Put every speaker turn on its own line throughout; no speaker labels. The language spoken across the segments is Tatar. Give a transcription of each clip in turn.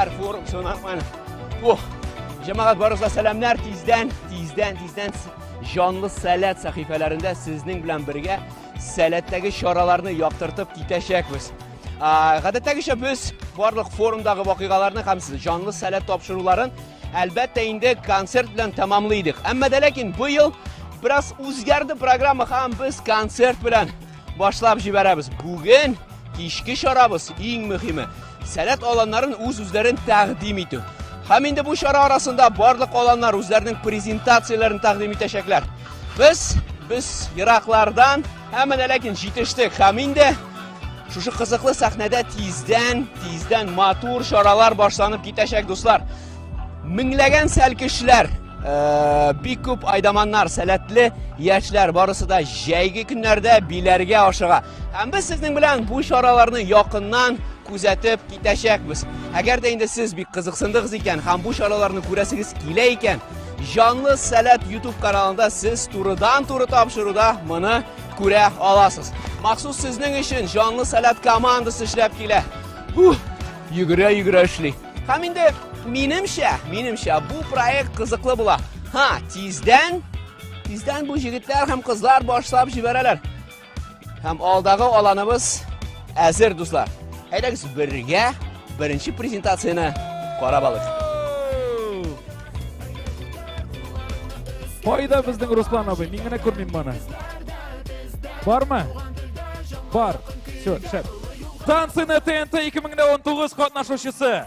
Сәләтләр форум, все нормально. Ох, җәмәгать, барыгызга сәламнәр. Тиздән, тиздән, тиздән җанлы сәләт сәхифәләрендә сезнең белән бергә сәләттәге чараларны яктыртып китәчәкбез. Гадәттәгечә без барлык форумдагы вакыйгаларны һәм җанлы сәләт тапшыруларын әлбәттә инде концерт белән тәмамлый идек. Әмма дә ләкин быел бераз үзгәрде программа һәм без концерт белән башлап җибәрәбез. Бүген кичке чарабыз иң мөһиме сәләт аланнарын үз-үзләрен тәкъдим итү. Һәм инде бу чара арасында барлык аланнар үзләренең презентацияләрен тәкъдим итәчәкләр. Без без ераклардан, әмма дә ләкин җитештек һәм инде шушы кызыклы сәхнәдә тиздән, тиздән матур чаралар башланып китәчәк, дуслар. Меңләгән сәлкешләр, э, бик күп айдаманнар, сәләтле яшьләр барысы да җәйге көннәрдә биләргә ашыга. Һәм без сезнең белән бу чараларны якыннан күзәтеп китәчәкбез. Әгәр дә инде сез бик кызыксындыгыз икән һәм бу чараларны күрәсегез килә икән, Җанлы Сәләт YouTube каналында сез турыдан-туры тапшыруда моны күрә аласыз. Махсус сезнең өчен Җанлы Сәләт командасы эшләп килә. Йөгерә-йөгерә эшли. Һәм инде минемчә, минемчә бу проект кызыклы була. Ха, тиздән, тиздән бу җегетләр һәм кызлар башлап җибәрәләр. Һәм алдагы аланыбыз әзер, дуслар. Әйдәгез бергә беренче презентацияне карап алыйк.
Кайда безнең Руслан абый? Мин генә күрмим моны. Бармы? Бар. Все, шәп. Танцы на ТНТ 2019 катнашучысы.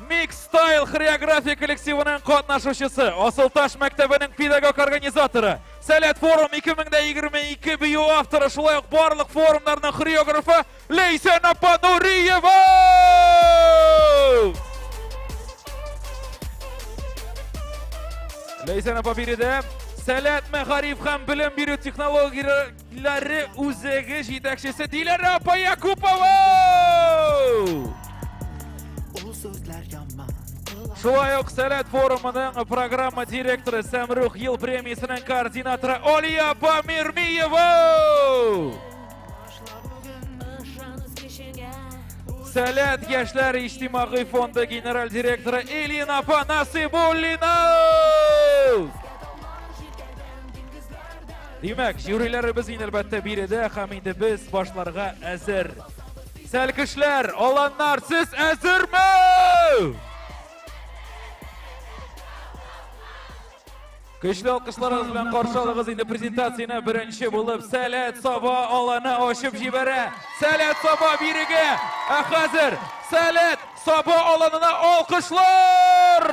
Mix Style хореография коллективының катнашучысы, Асылташ мәктәбенең педагог-организаторы, Сәләт форум 2022 бию авторы, шулай ук барлык форумнарның хореографы Ләйсән апа Нуриева! Ләйсән апа биредә Сәләт мәгариф һәм белем бирү технологияләре үзәге җитәкчесе Диләрә апа Якупова! Шулай ук Сәләт форумының программа директоры Сәмрух ел премиясенең координаторы Алия апа Мирмиева! Сәләт яшьләр иҗтимагый фонды генераль директоры Элина апа Насыйбуллина! Димәк, жюриләребез инде әлбәттә биредә һәм инде без башларга әзер. Сәлкешләр, аланнар, сез әзерме? Көчле алкышларыгыз белән каршы алыгыз инде презентацияне беренче булып Сәләт Саба аланы ачып җибәрә. Сәләт Саба бирегә. Ә хәзер Сәләт Саба аланына алкышлар!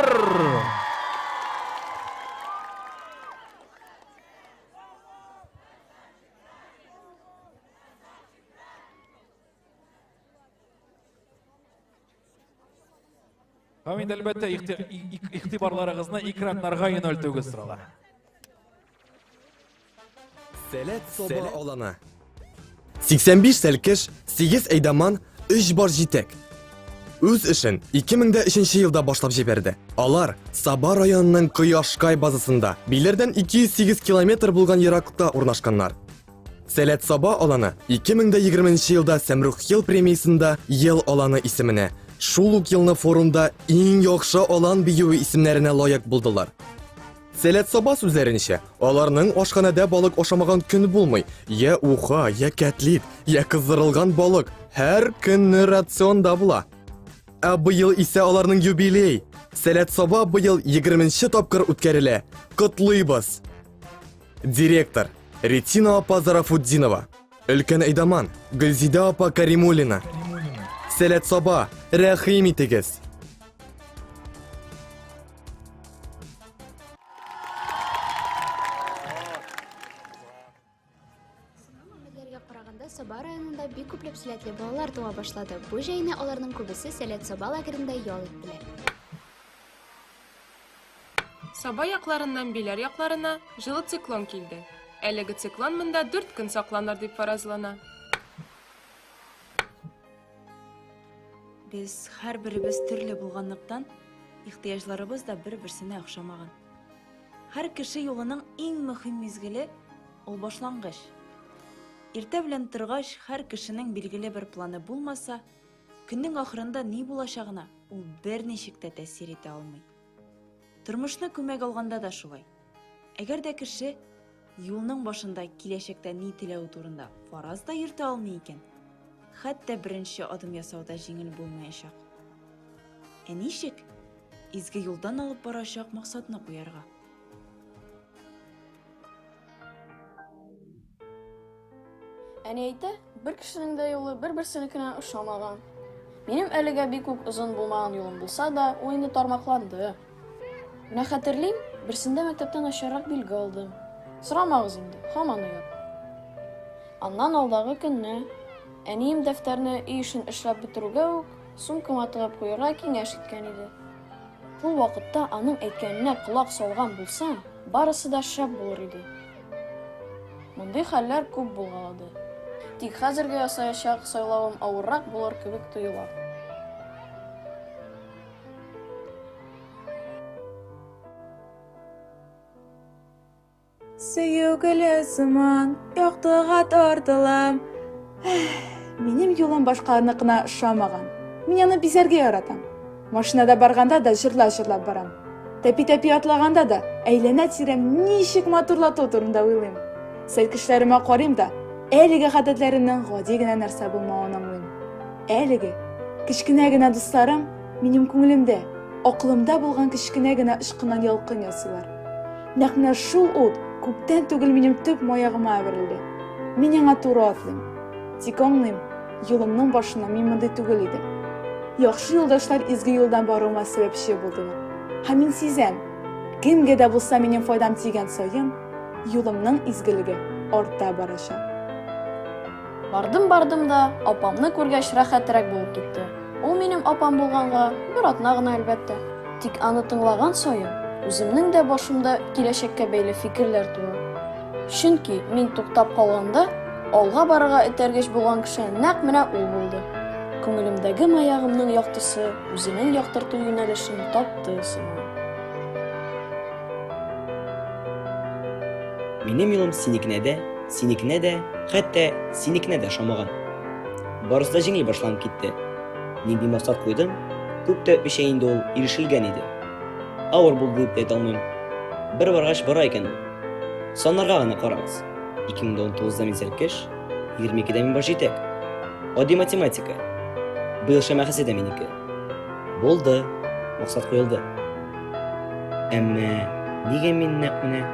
Һәм инде әлбәттә игътибарларыгызны экраннарга юнәлтүегез сорала.
Сәләт Саба аланы. 85 сәлкеш, 8 әйдаман, 3 бар җитәк. Үз эшен 2003 елда башлап җибәрде. Алар Саба районының Кояшкай базасында, Биләрдән 208 километр булган ераклыкта урнашканнар. Сәләт Саба аланы 2020 елда Сәмрух ел премиясендә Ел аланы исеменә, шул ук елны форумда Иң яхшы алан биюе исемнәренә лаек булдылар. Сәләт Саба сүзләренчә, аларның ашханәдә балык ашамаган көн булмый. Я уха, я кәтлит, я кыздырылган балык һәр көнне рационда була. Ә быел исә аларның юбилей. Сәләт Саба быел 20 тапкыр үткәрелә. Котлыйбыз! Директор Ретина апа Зарафутдинова. Өлкән әйдаман Гөлзидә апа Каримуллина. Сәләт Саба, рәхим итегез!
Мәгълүматларга караганда, Саба районында бик күпләп сәләтле балалар туа башлады. Бу җәйне аларның күбесе Сәләт Саба лагеренда ял иттеләр.
Саба якларыннан Биләр якларына җылы циклон килде. Әлеге циклон монда дүрт көн сакланыр дип фаразлана.
Без һәрберебез төрле булганлыктан, ихтыяҗларыбыз да бер-берсенә охшамаган. Һәр кеше юлының иң мөһим мизгеле, ул башлангыч. Иртә белән торгач, һәр кешенең билгеле бер планы булмаса, Көннең ахырында ни булачагына ул берничек тә тәэсир итә алмый. Тормышны күмәк алганда да шулай. Әгәр дә кеше юлның башында киләчәктә ни теләве турында фараз да йөртә алмый икән, хәтта беренче адым ясау да җиңел булмаячак. Ә ничек изге юлдан алып барачак максатны куярга?
Әни әйтә, бер кешенең дә юлы бер-берсенекенә ошамаган. Минем әлегә бик үк озын булмаган юлым булса да, ул инде тармакланды. Менә хәтерлим, берсендә мәктәптә начаррак билге алдым. Сорамагыз инде, һаман оят. Аннан алдагы көнне әнием дәфтәрне өй эшен эшләп бетерүгә үк сумкама тыгып куярга киңәш иткән иде. Шул вакытта аның әйткәненә колак салган булсам, барысы да шәп булыр иде. Мондый хәлләр күп булгалады. Тик хәзерге ясаячак сайлавым авыррак булыр кебек тоела.
Сөю гөле сыман, яктыга тартылам. Минем юлым башкаларныкына ошамаган. Мин аны бизәргә яратам. Машинада барганда да җырлап-җырлап барам. Тәпи-тәпи атлаганда да әйләнә-тирәм ничек матурлату турында уйлыйм. Сәлкешләремә карыйм да, әлеге гадәтләремнең гади генә нәрсә булмавын аңлыйм. Әлеге кечкенә генә дусларым минем күңелемдә, акылымда булган кечкенә генә очкыннан ялкын ясыйлар. Нәкъ менә шул ут күптән түгел минем төп маягыма әверелде. Мин аңа туры атлыйм. Тик аңлыйм, юлымның башында мин мондый түгел идем. Яхшы юлдашлар изге юлдан баруыма сәбәпче булдылар. Һәм мин сизәм, кемгә дә булса минем файдам тигән саен, юлымның изгелеге арта барачак.
Бардым-бардым да, апамны күргәч рәхәтрәк булып китте. Ул минем апам булганга бер атна гына, әлбәттә. Тик аны тыңлаган саен, үземнең дә башымда киләчәккә бәйле фикерләр туа. Чөнки мин туктап калганда, алга барырга этәргеч булган кеше нәкъ менә ул булды. Күңелемдәге маягымның яктысы үзенең яктырту юнәлешен тапты сыман.
Минем юлым синекенә дә, синекенә дә, хәтта синекенә дә ошамаган. Барысы да җиңел башланып китте. Нинди максат куйдым, күп тә үтмичә инде ул ирешелгән иде. Авыр булды дип тә әйтә алмыйм. Бер баргач бара икән ул. Саннарга гына карагыз. 2019-да мин сәлкеш, 22-дә мин баш җитәк. Гади математика. Быел шәмәхәсе дә минеке. Булды, максат куелды. Әмма нигә мин нәкъ менә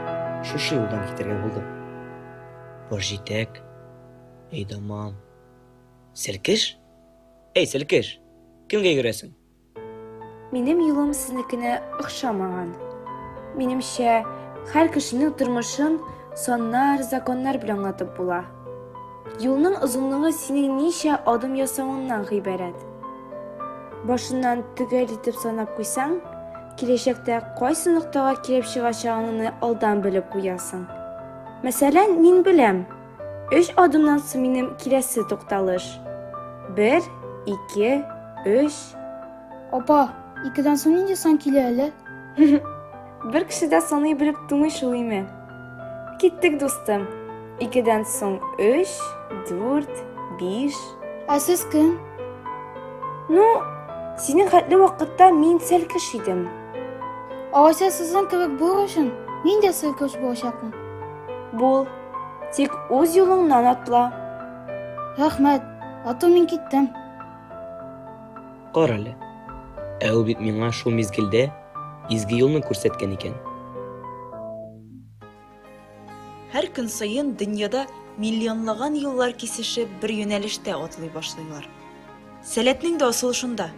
шушы юлдан китәргә булдым? Баш җитәк, әйдаман. Сәлкеш? Әй, сәлкеш, кемгә йөгерәсең?
Минем юлым сезнекенә охшамаган. Минемчә, һәр кешенең тормышын саннар, законнар белән аңлатып була. Юлның озынлыгы синең ничә адым ясавыңнан гыйбарәт. Башыннан төгәл итеп санап куйсаң, киләчәктә кайсы ноктага килеп чыгачагыңны алдан белеп куясың. Мәсәлән, мин беләм, Өч адымнан соң минем киләсе тукталыш. Бер, ике, өч.
Апа, икедән соң нинди сан килә әле?
Бер кеше дә саный белеп тумый шул име. Киттек, дустым. Икедән соң өч, дүрт, биш.
Ә сез кем?
Ну, синең хәтле вакытта мин сәлкеш идем.
Алайса сезнең кебек булыр өчен мин дә сәлкеш булачакмын.
Бул. Тик үз юлыңнан атла.
Рәхмәт, ату мин киттем.
Карале. Ә ул бит миңа шул мизгелдә изге юлны күрсәткән икән.
Һәр көн саен дөньяда миллионлаган юллар кисешеп бер юнәлештә атлый башлыйлар. Сәләтнең дә асылы шунда.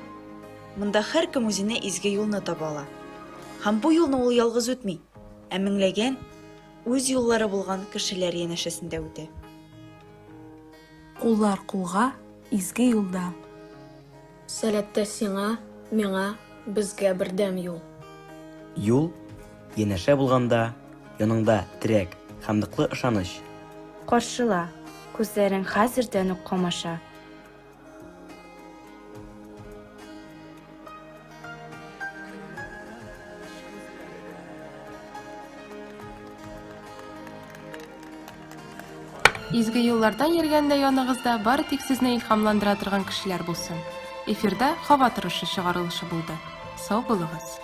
Монда һәркем үзенә изге юлны таба ала. Һәм бу юлны ул ялгыз үтми, ә меңләгән үз юллары булган кешеләр янәшәсендә үтә.
Куллар кулга, изге юлда.
Сәләттә сиңа, миңа, безгә бердәм юл.
Юл янәшә булганда, яныңда терәк һәм ныклы ышаныч.
Каршыла, күзләрең хәзердән үк камаша.
Изге юллардан йөргәндә яныгызда бары тик сезне илһамландыра торган кешеләр булсын. Эфирда һава торышы чыгарылышы булды. Сау булыгыз!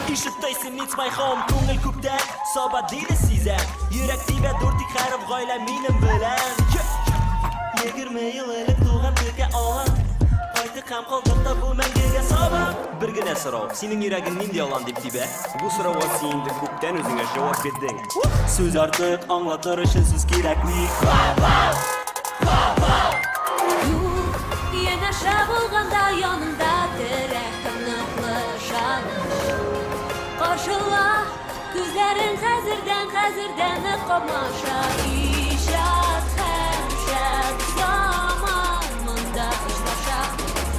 Ишетәсең, it's my home, күңел күктә, Саба диде сизә. Йөрәк тибә дүрт тик хәреф гаилә минем белән. 20 ел элек туган текә алан. Кайттык һәм калдык та бу мәңгегә Саба. Бер генә сорау, синең йөрәгең нинди алан дип тибә?
Бу сорауга син инде күптән үзеңә җавап бирдең.
Сүз артык, аңлатыр өчен сүз кирәкми.
Юк, янәшә булганда яныңда терәк һәм ныклы ышаныч. Каршыла, күзләрең хәзердән, хәзердән үк камаша. Иҗат һәм шәп заман монда очраша.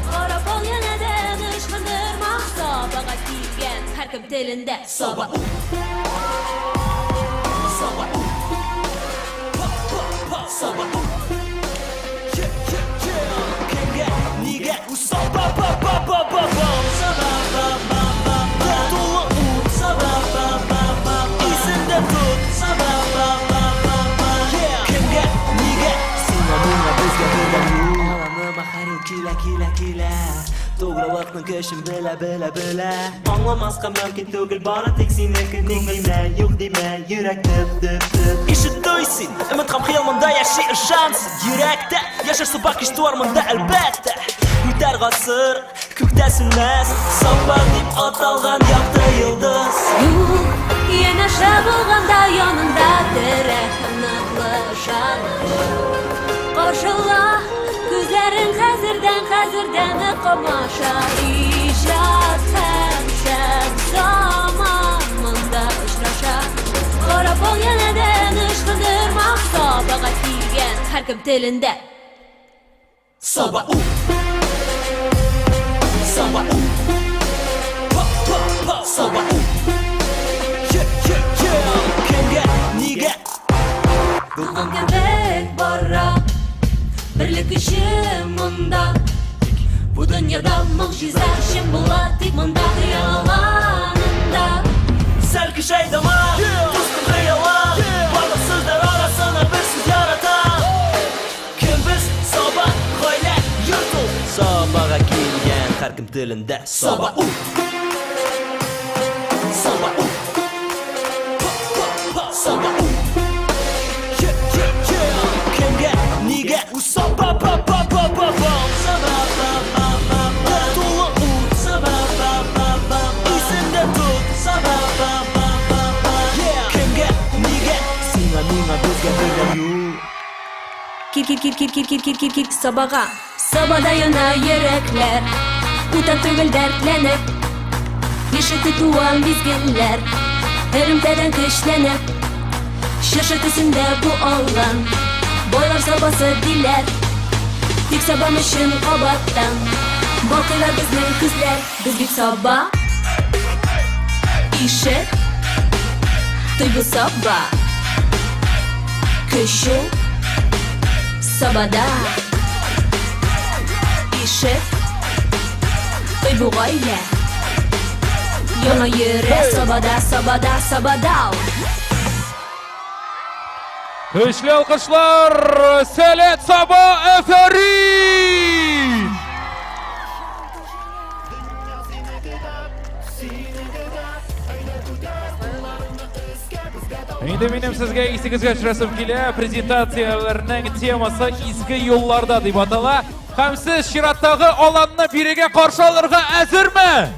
Карап ал янәдән ычкындырма, Сабага килгән һәркем телендә Саба.
Саба. Саба. Кемгә, нигә, Саба, ба, ба, ба, ба, ба. Саба, ба, ба, ба, ба. Тулы ут. Саба, ба, ба, ба, ба. Исеңдә тот. Саба, ба, ба, ба, ба. Кемгә, нигә, сиңа, миңа, безгә бердәм юл. Аланыма һәр ел килә, килә, килә. Тугрылыкның көчен белә, белә, белә. Аңламаска мөмкин түгел, бары тик синеке күңелдә. Юк димә, йөрәк дөп, дөп, дөп. Ишетте син, өмет һәм хыял монда яши ышансын. Йөрәктә яшәр Саба көч туар монда әлбәттә. Үтәр гасыр, күктә сүнмәс. Саба дип аталган якты йолдыз.
Юк, янәшә булганда яныңда терәк һәм ныклы ышаныч. Каршыла, күзләрең хәзердән, хәзердән үк камаша. Иҗат һәм шәп заман монда очраша. Карап ал янәдән ычкындырма, Сабага килгән һәркем телендә.
Саба у. Саба у. Па, па, па, Саба у. Yeah, yeah, yeah. Кемгә, нигә?
Дулкын кебек бара, берлек көче монда. Бу дөньяда могҗиза чын була, тик монда хыял аланында.
Сәлкеш әйдама, дустым хыяллар. Барлык сүзләр арасына бер сүз ярата. Кем без? Саба, гаилә, йорт ул. Сабага килгән һәркем телендә Саба у. Саба у. Па, па, па, Саба у. Yeah, yeah, yeah. Кемгә, нигә? Саба, ба, ба, ба, ба, ба. Саба, ба, ба, ба, ба. Тулы ут. Саба, ба, ба, ба, ба. Исеңдә тот. Саба, ба, ба, ба, ба. Кемгә, нигә? Сиңа, миңа, безгә бердәм юл.
Кил, кил, кил, кил, кил, кил, кил, кил, кил, Сабага. Сабада яна йөрәкләр, үтә түгел дәртләнеп. Ишетте туган мизгелләр, элемтәдән көчләнеп. Чыршы төсендә бу алан, байлар Сабасы диләр. Тик Сабам өчен кабаттан, балкыйлар безнең күзләр. Без бит Саба, ишет, той бу Саба. Көч ул Сабада. Ишет, той бу гаилә. Яңа йөрәк Сабада, Сабада, Сабада.
Көчле алкышлар, Сәләт Саба, әфәрин! Инде минем сезгә исегезгә төшерәсем килә, презентацияләрнең темасы изге юлларда дип атала. Һәм сез чираттагы аланны бирегә каршы алырга әзерме?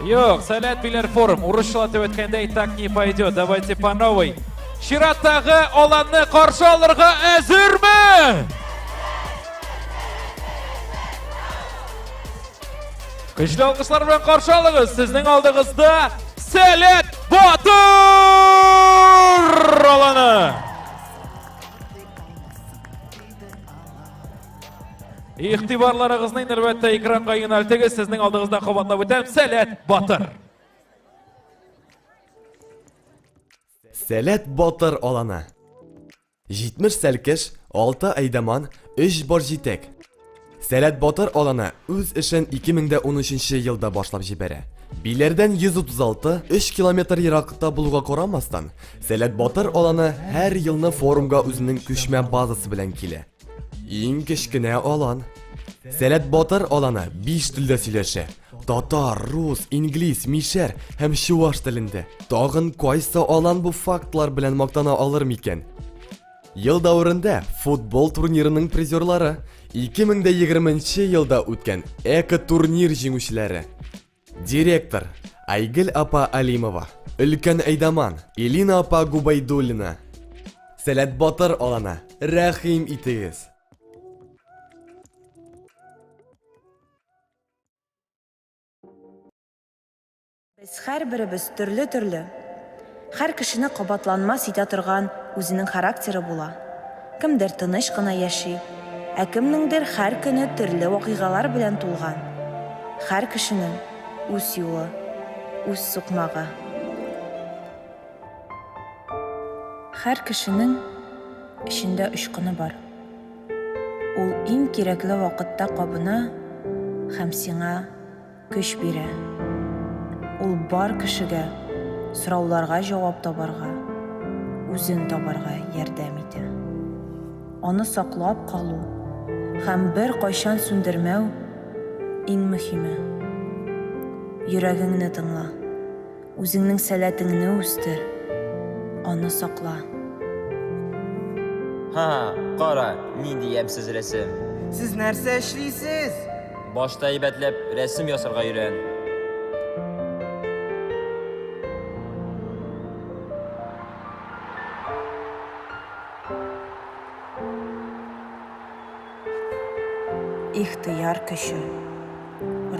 Юк, Сәләт Биләр форум, урысчалатып әйткәндәй, так не пойдет. Давайте по новой. Чираттагы аланны каршы алырга әзерме? Көчле алкышлар белән каршы алыгыз. Сезнең алдыгызда Сәләт Батыр аланы. Игътибарларыгызны инде әлбәттә экранга юнәлтегез. Сезнең алдыгызда кабатлап үтәм. Сәләт Батыр.
Сәләт Батыр аланы. 70 сәлкеш, 6 әйдаман, 3 бар җитәк. Сәләт Батыр аланы үз эшен 2013 елда башлап җибәрә. Биләрдән 136, 3 километр ераклыкта булуга карамастан, Сәләт Батыр аланы һәр елны форумга үзенең күчмә базасы белән килә. Иң кечкенә алан. Сәләт Батыр аланы 5 телдә сөйләшә. Татар, рус, инглиз, мишәр һәм чуваш телендә. Тагын кайсы алан бу фактлар белән мактана алыр микән? Ел дәверендә футбол турнирының призерлары, 2020 елда үткән эко-турнир җиңүчеләре. Директор Айгөл апа Алимова, өлкән әйдаман Элина апа Губайдуллина. Сәләт Батыр алана, рәхим итегез.
Без һәрберебез төрле-төрле. Һәр кешене кабатланмас итә торган үзенең характеры була. Кемдер тыныч кына яши, ә кемнеңдер һәр көне төрле вакыйгалар белән тулган. Һәр кешенең үз юлы, үз сукмагы. Һәр кешенең эчендә очкыны бар. Ул иң кирәкле вакытта кабына һәм сиңа көч бирә. Ул бар кешегә сорауларга җавап табарга, үзен табарга ярдәм итә. Аны саклап калу һәм беркайчан сүндермәү иң мөһиме. Йөрәгеңне тыңла. Үзеңнең сәләтеңне үстер, аны сакла.
Ха, кара, нинди ямьсез рәсем.
Сез нәрсә эшлисез?
Башта әйбәтләп рәсем ясарга өйрән.
Ихтыяр көче,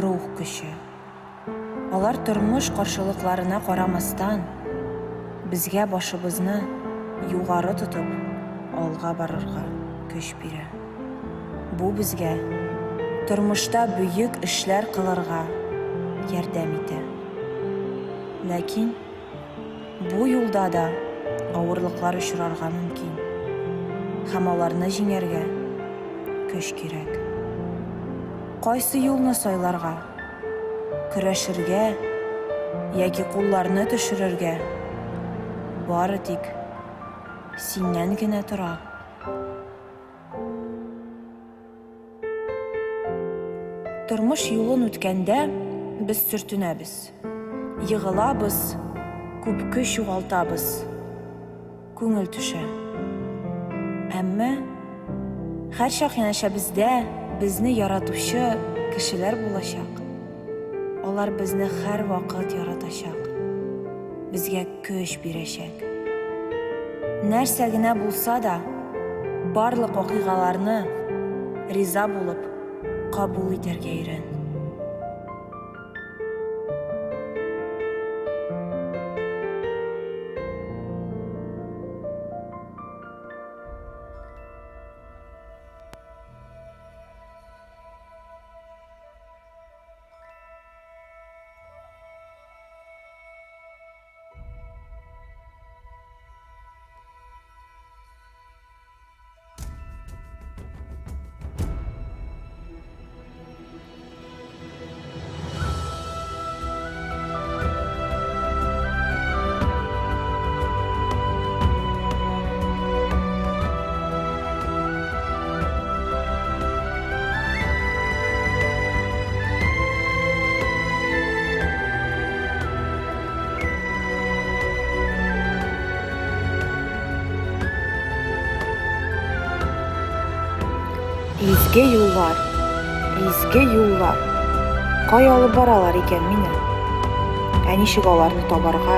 рух көче. Алар тормыш каршылыкларына карамастан, безгә башыбызны югары тотып, алга барырга көч бирә. Бу безгә тормышта бөек эшләр кылырга ярдәм итә. Ләкин бу юлда да авырлыклар очрарга мөмкин һәм аларны җиңәргә көч кирәк. Кайсы юлны сайларга? Көрәшергә яки кулларны төшерергә? Бары тик синнән генә тора. Тормыш юлын үткәндә без сөртенәбез, егылабыз, күп көч югалтабыз, күңел төшә. Әмма һәрчак янәшәбездә безне яратучы кешеләр булачак. Алар безне һәрвакыт яратачак, безгә көч бирәчәк. Нәрсә генә булса да, барлык вакыйгаларны риза булып кабул итәргә өйрән. Изге юллар, изге юллар, кая алып баралар икән мине? Ә ничек аларны табарга?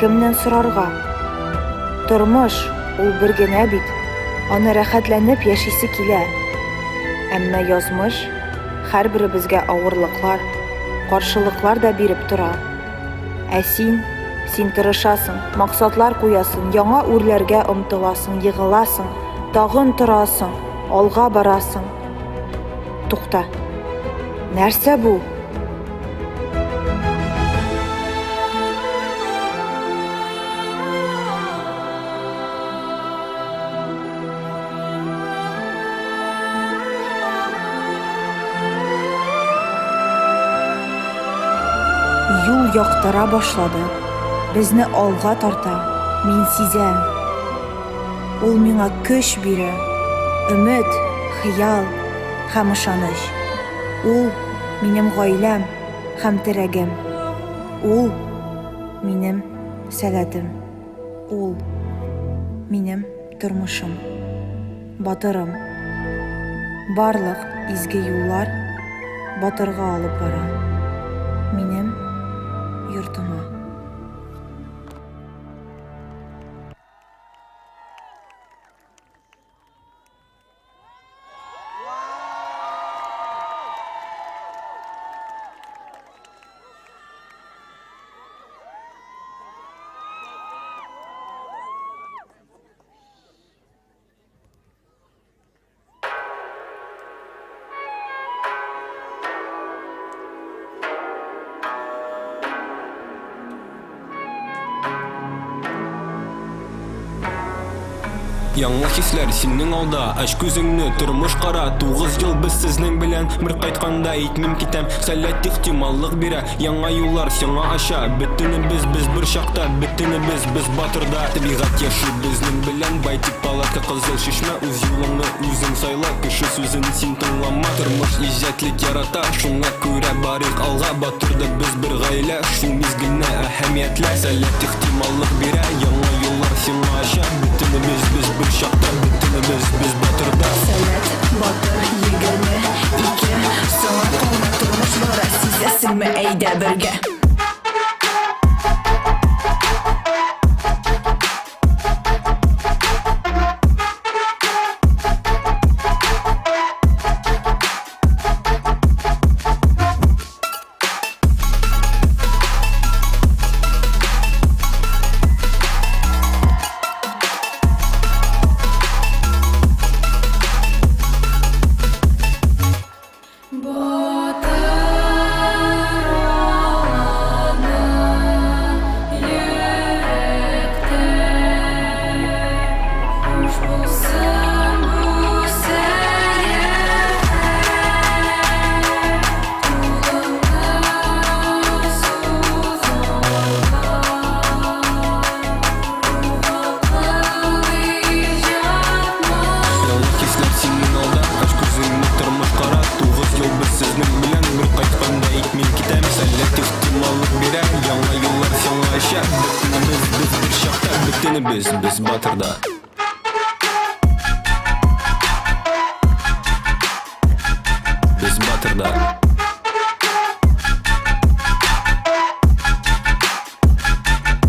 Кемнән сорарга? Тормыш ул бер генә бит, аны рәхәтләнеп яшисе килә. Әмма язмыш.
һәрберебезгә авырлыклар, каршылыклар да биреп тора. Ә син, син тырышасың, максатлар куясың, яңа үрләргә омтыласың, егыласың, тагын торасың, алга барасың. Тукта. Нәрсә бу? Юл яктыра башлады. Безне алга тарта. Мин сизәм. Ул миңа көч бирә. Өмет, хыял һәм ышаныч. Ул минем гаиләм һәм терәгем. Ул минем сәләтем. Ул минем тормышым. Батырым. Барлык изге юллар батырга алып бара. Минем йортыма.
Яңа хисләр синең алда, ач күзеңне, тормыш кара. 9 ел без сезнең белән, бер кайтканда әйтмим китәм. Сәләт ихтималлык бирә, яңа юллар сиңа ача. Бөтенебез без бер чакта, бөтенебез без батырда. Табигать яши безнең белән, байтик палатка, кызыл чишмә. Үз юлыңны үзең сайла, кеше сүзен син тыңлама. Тормыш иҗатлек ярата, шуңа күрә барыйк алга. Батырда без бер гаилә, шул мизгелне әһәмиятлә. Сәләт ихтималлык бирә, яңа юллар сиңа ача. Бөтенебез без бер чакта, бөтенебез без батырда.
Сәләт, батыр, 22, соңга калма, тормыш бара, сизәсеңме, әйдә бергә.
Яңа хисләр синең алда, ач күзеңне, тормыш кара. 9 ел без сезнең белән, бер кайтканда әйтмим китәм. Сәләт ихтималлык бирә, яңа юллар сиңа ача. Бөтенебез без бер чакта, бөтенебез без батырда. Без батырда.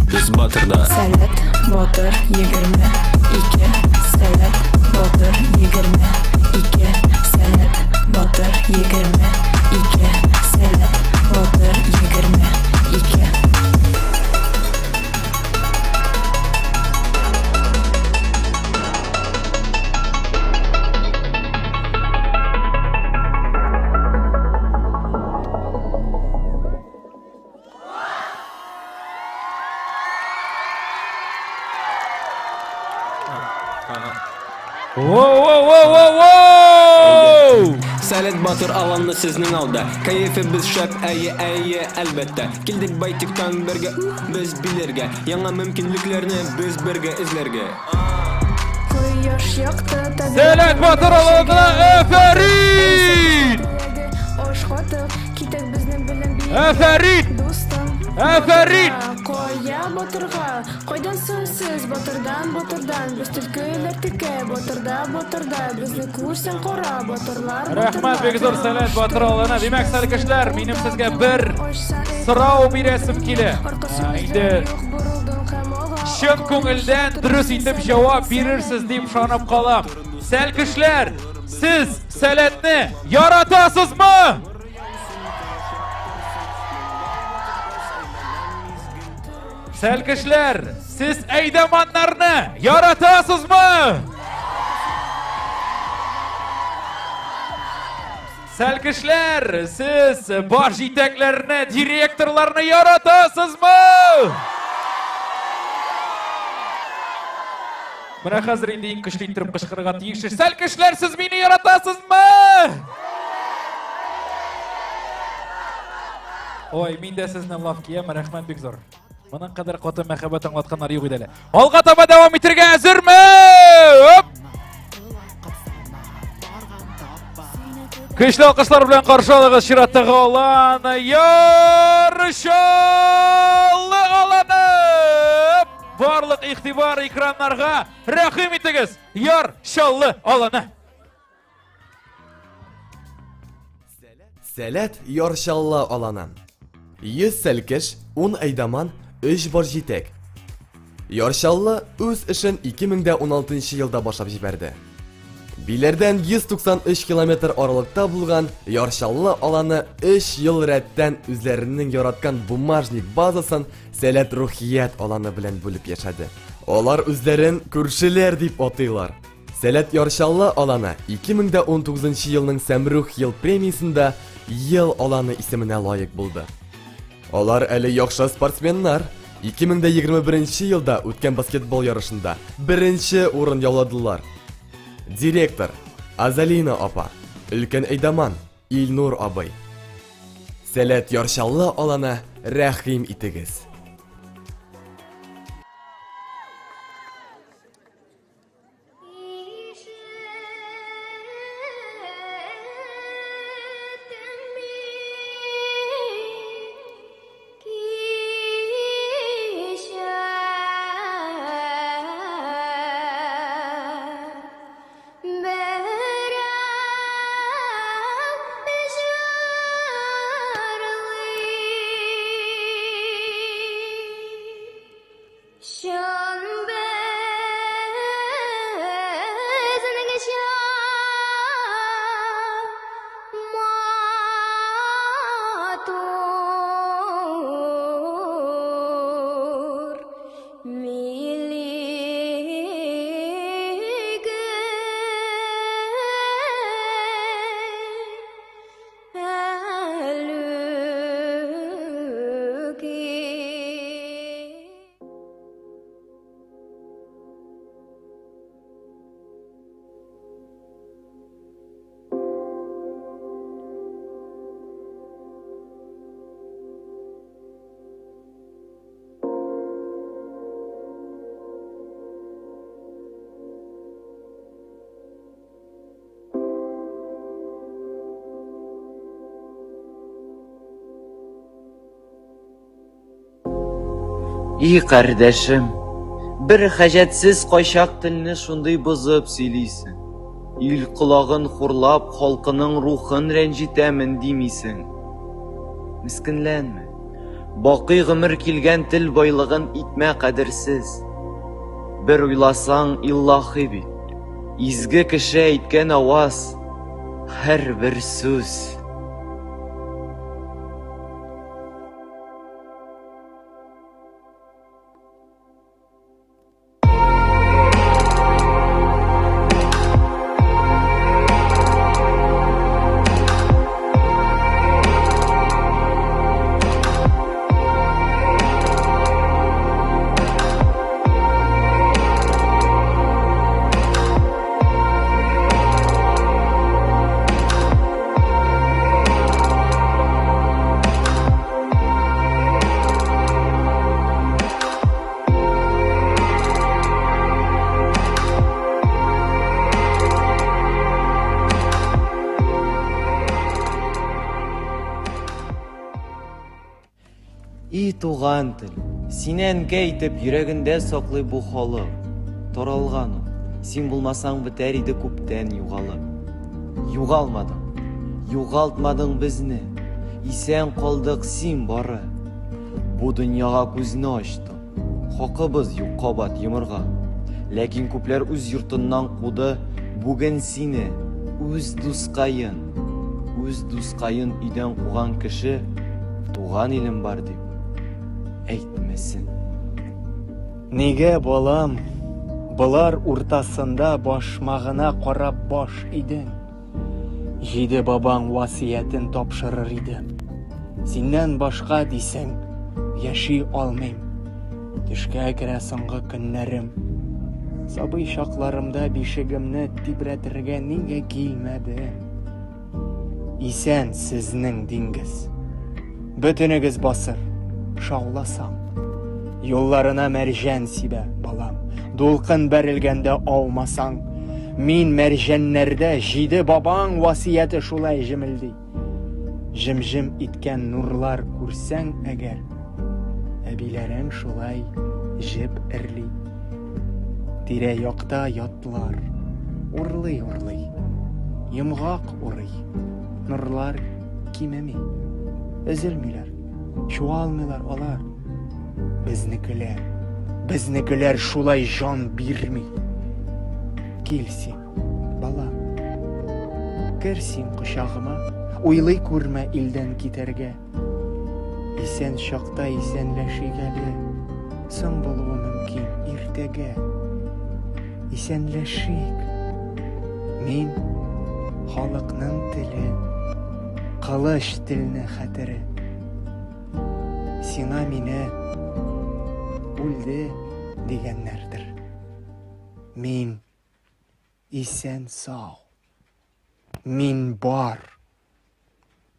Без батырда.
Сәләт, батыр, 22, Сәләт, батыр, 22, Сәләт, батыр, 22, Сәләт, батыр, 22.
Сәләт батыр аланны сезнең алда. Кәефебез шәп, әйе, әйе, әлбәттә. Килдек байтиктан бергә, без биләргә. Яңа мөмкинлекләрне без бергә эзләргә.
Кояш якты табигать.
Сәләт батыр аланына әфәрин!
Аш катык, китек безнең белән бик.
Әфәрин!
Дустым.
Әфәрин!
Кая батырга? Кайдан соң сез батырдан, батырдан? Без төлкеләр текә, батырда, батырда. Безне күрсәң кара, батырлар,
Рәхмәт бик зур Сәләт батыр алана. Димәк, сәлкешләр, минем сезгә бер сорау бирәсем килә. Инде чын күңелдән дөрес итеп җавап бирерсез дип ышанып калам. Сәлкешләр, сез Сәләтне яратасызмы? Сәлкешләр, сез әйдәманнарны яратасызмы? Сәлкешләр, сез баш җитәкләрне, директорларны яратасызмы? Менә хәзер инде иң көчле иттереп кычкырырга тиешсез. Сәлкешләр, сез мине яратасызмы? Ой, мин дә сезне лав киям, рәхмәт бик зур. Моның кадәр каты мәхәббәт аңлатканнар юк иде әле. Алга таба дәвам итәргә әзерме? Оп! Көчле алкышлар белән каршы алыгыз чираттагы алан Яр Чаллы аланы! Барлык игътибар экраннарга рәхим итегез! Яр Чаллы аланы!
Сәләт Яр Чаллы аланы. 100 сәлкеш, 10 әйдаман, 3 бар җитәк. Яр Чаллы үз эшен 2016 елда башлап җибәрде. Биләрдән 193 километр аралыкта булган Яр Чаллы аланы 3 ел рәттән үзләренең яраткан бумажник базасын Сәләт Рухият аланы белән бүлеп яшәде. Алар үзләрен күршеләр дип атыйлар. Сәләт Яр Чаллы аланы 2019 елның Сәмрух ел премиясендә Ел аланы исеменә лаек булды. Алар әле яхшы спортсменнар. 2021 елда үткән баскетбол ярышында беренче урын яуладылар. Директор Азалина апа, өлкән әйдаман Илнур абый. Сәләт Яр Чаллы аланы рәхим итегез.
Чын безнең матур милли
И кардәшем, бер хаҗәтсез кайчак телне шундый бозып сөйлисең. Ил колагын хурлап, халкының рухын рәнҗитәмен димисең. Мескенләнмә. Бакый гомер килгән тел байлыгын итмә кадерсез. Бер уйласаң, иллахи бит. Изге кеше әйткән аваз, һәрбер сүз. И туган тел, сине әнкәй итеп йөрәгендә саклый бу халык. Таралган ул, син булмасаң бетәр иде күптән югалып. Югалмадың, югалтмадың безне, исән калдык син бары. Бу дөньяга күзне ачтың, хакыбыз юк кабат йомырга. Ләкин күпләр үз йортыннан куды бүген сине. Үз дускаен, үз дускаен өйдән куган кеше туган илем бар дип әйтмәсен.
Нигә, балам, болар уртасында башмагына карап баш идең? Җиде бабаң васыятен тапшырыр идем. Синнән башка дисең, яши алмыйм. Төшкә керә соңгы көннәрем. Сабый чакларымда бишегемне тибрәтергә нигә килмәдең? Исән сезнең диңгез. Бөтенегез басыр, шауласам. Юлларына мәрҗән сибә, балам. Дулкын бәрелгәндә аумасаң. Мин мәрҗәннәрдә җиде бабаң васыяте шулай җемелди. Җем-җем иткән нурлар күрсәң әгәр, әбиләрең шулай җеп эрли. Тирә-якта ятлар урлый-урлый, йомгак урый, нурлар кимеми. Өзелмиләр, чуалмыйлар алар. Безнекеләр, безнекеләр шулай җан бирми. Кил син, балам. Кер син кочагыма, уйлый күрмә илдән китәргә. Исән чакта исәнләшик әле. Соң булуы мөмкин иртәгә. Исәнләшик. Мин халыкның теле, кылыч телне хәтере. Сиңа мине үлде дигәннәрдер. Мин исән сау. Мин бар.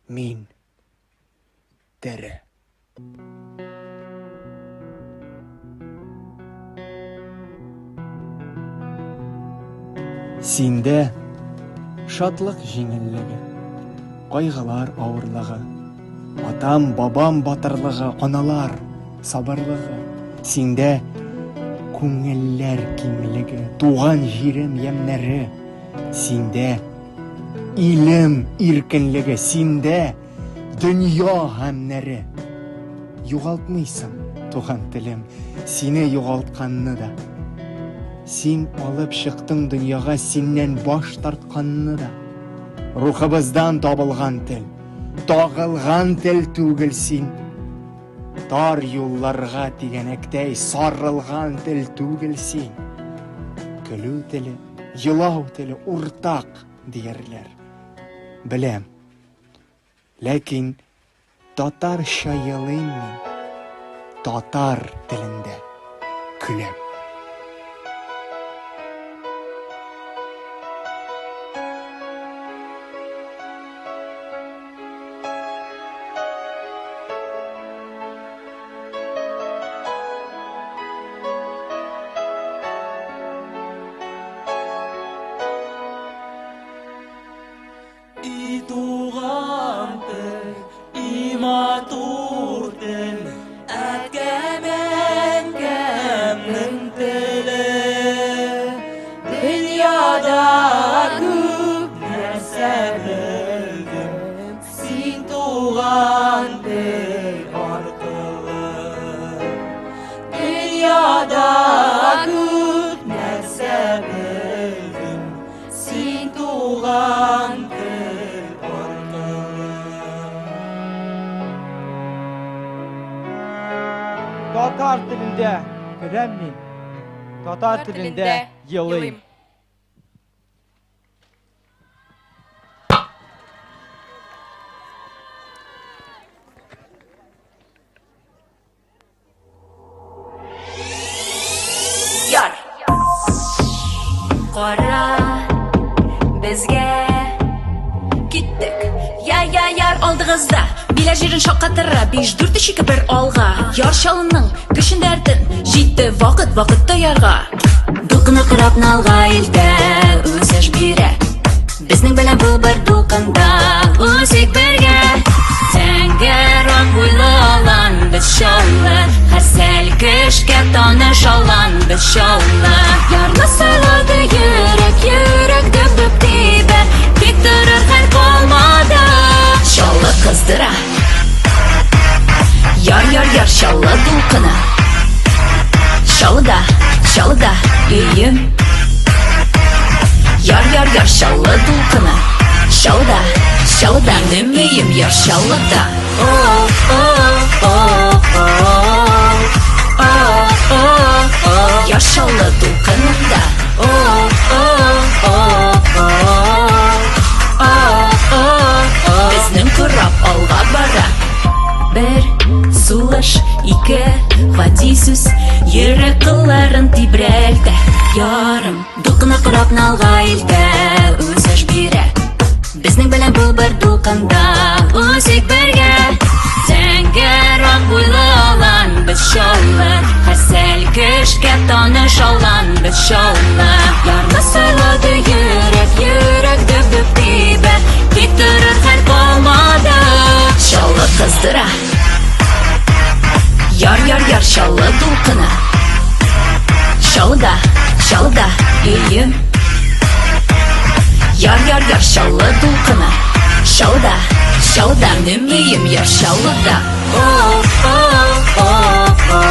Мин тере. Синдә шатлык җиңеллеге, кайгылар авырлыгы, атам, бабам батырлыгы, аналар сабырлыгы. Синдә күңелләр киңлеге, туган җирем ямьнәре. Синдә илем иркенлеге, синдә дөнья гамьнәре. Югалтмыйсың, туган телем, сине югалтканны да. Син алып чыктың дөньяга синнән баш тартканны да. Рухыбыздан табылган тел, тагылган тел түгел син. Тар юлларга тигәнәктәй сарылган тел түгел син. Көлү теле, елау теле уртак диярләр. Беләм. Ләкин татарча елыйм мин, татар телендә көләм.
И туган тел, и матур тел, әткәм, әнкәмнең теле. Дөньяда күп нәрсә белдем, син туган тел аркылы. Дөньяда күп нәрсә белдем, син туган тел аркылы.
Татар телендә көләм мин, татар телендә елыйм.
Яр. Кара безгә киттек. Я, я, яр алдыгызда. Биләр җирен шаккатыра. 5 4 3 2 1 алга. Яр Чаллының көчен дәртен. Җитте вакыт, вакыт таярга. Дулкыны корабны алга илтә, үсеш бирә. Безнең белән бу бер дулкында үсик бергә. Зәңгәр ак буйлы алан без Чаллы, Хәсәл кешкә таныш алан без Чаллы. Ярны сайлады йөрәк, йөрәк дөп-дөп тибә, тик торыр хәл калмады. Чаллы кыздыра. Яр, яр, яр, Чаллы дулкыны. Чаллыда, Чаллыда өем. Яр, Яр, яр, яр, Чаллы дулкыны. Чаллыда, Чаллыда, минем өем Яр Чаллыда. О, о, о, о, о, о, о, Яр Чаллы дулкынында. О, о, о, о, о, о, о, Безнең кораб алга бара. Бер сулыш, ике гади сүз, йөрәк кылларын тибрәлтә. Ярым дулкыны корабны алга илтә, үсеш бирә. Безнең белән бул бер дулкында, үсик бергә. Зәңгәр ак буйлы алан без Чаллы, һәр кешкә таныш алан без Чаллы. Ярны сайлады йөрәк, йөрәк дөп-дөп тибә, тик торыр хәл калмады. Чаллы кыздыра. Яр, яр, яр, Чаллы дулкыны. Чаллыда, Чаллыда өем. Яр, яр, яр, Чаллы дулкыны. Чаллыда, Чаллыда минем өем, Яр Чаллыда. О, о, о, о,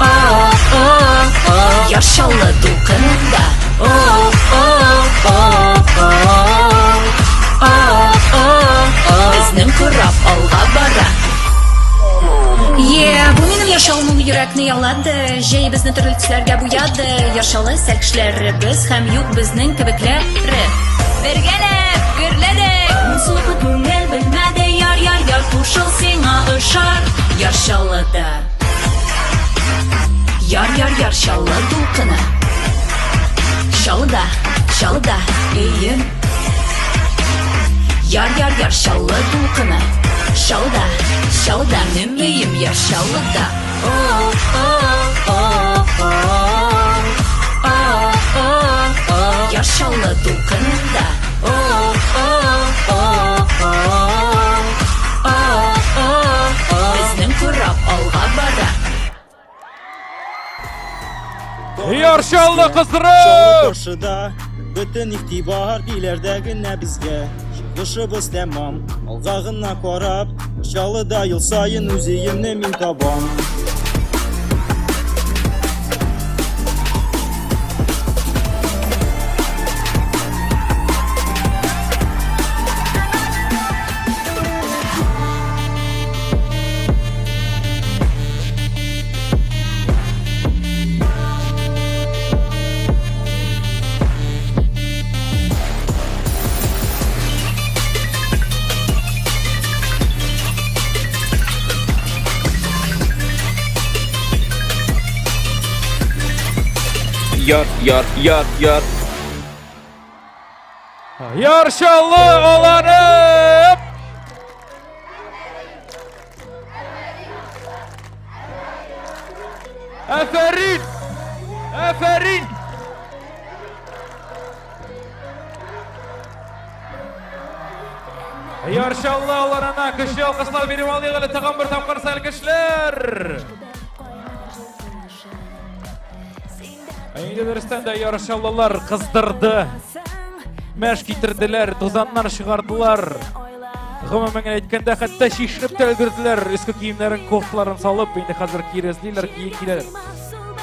о, о, о, Яр Чаллы дулкынында. О, о, о, о, о, о, о, Безнең кораб алга бара. Е, бу минем Яр Чаллым йөрәкне яулады, җәй безне төрле төсләргә буяды. Яр Чаллы сәлкешләре без һәм юк безнең кебекләре. Бергәләп гөрләдек, моңсулыкны күңел белмәде. Яр, яр, яр, кушыл сиңа ошар. Яр Чаллыда. Яр, яр, яр, Чаллы дулкыны. Чаллыда, Чаллыда өем. Яр, яр, яр, Чаллы дулкыны. Чаллыда, Чаллыда минем өем, Яр Чаллыда. О, о, о, о, о, о, о, Яр Чаллы дулкынында. О, о, о, о, о, о, о, Безнең кораб алга бара.
Яр Чаллы кыздырып!
Чаллы каршыда, бөтен игътибар Биләрдә генә безгә. Чыгышыбыз тәмам, алга гына карап, Чаллыда ел саен үз өемне мин табам.
Яр, яр, яр, яр. Яр Чаллы аланы! Афәрин! Афәрин! Яр Чаллы аланына көчле алкышлар биреп алыйк әле тагын бер тапкыр сәлкешләр. Инде дөрестән дә Яр Чаллылар кыздырды. Мәш китерделәр, тузаннар чыгардылар. Гомумән әйткәндә, хәтта чишенеп тә өлгерделәр. Өске киемнәрен, кофталарын салып, инде хәзер кире эзлиләр, киен киләләр.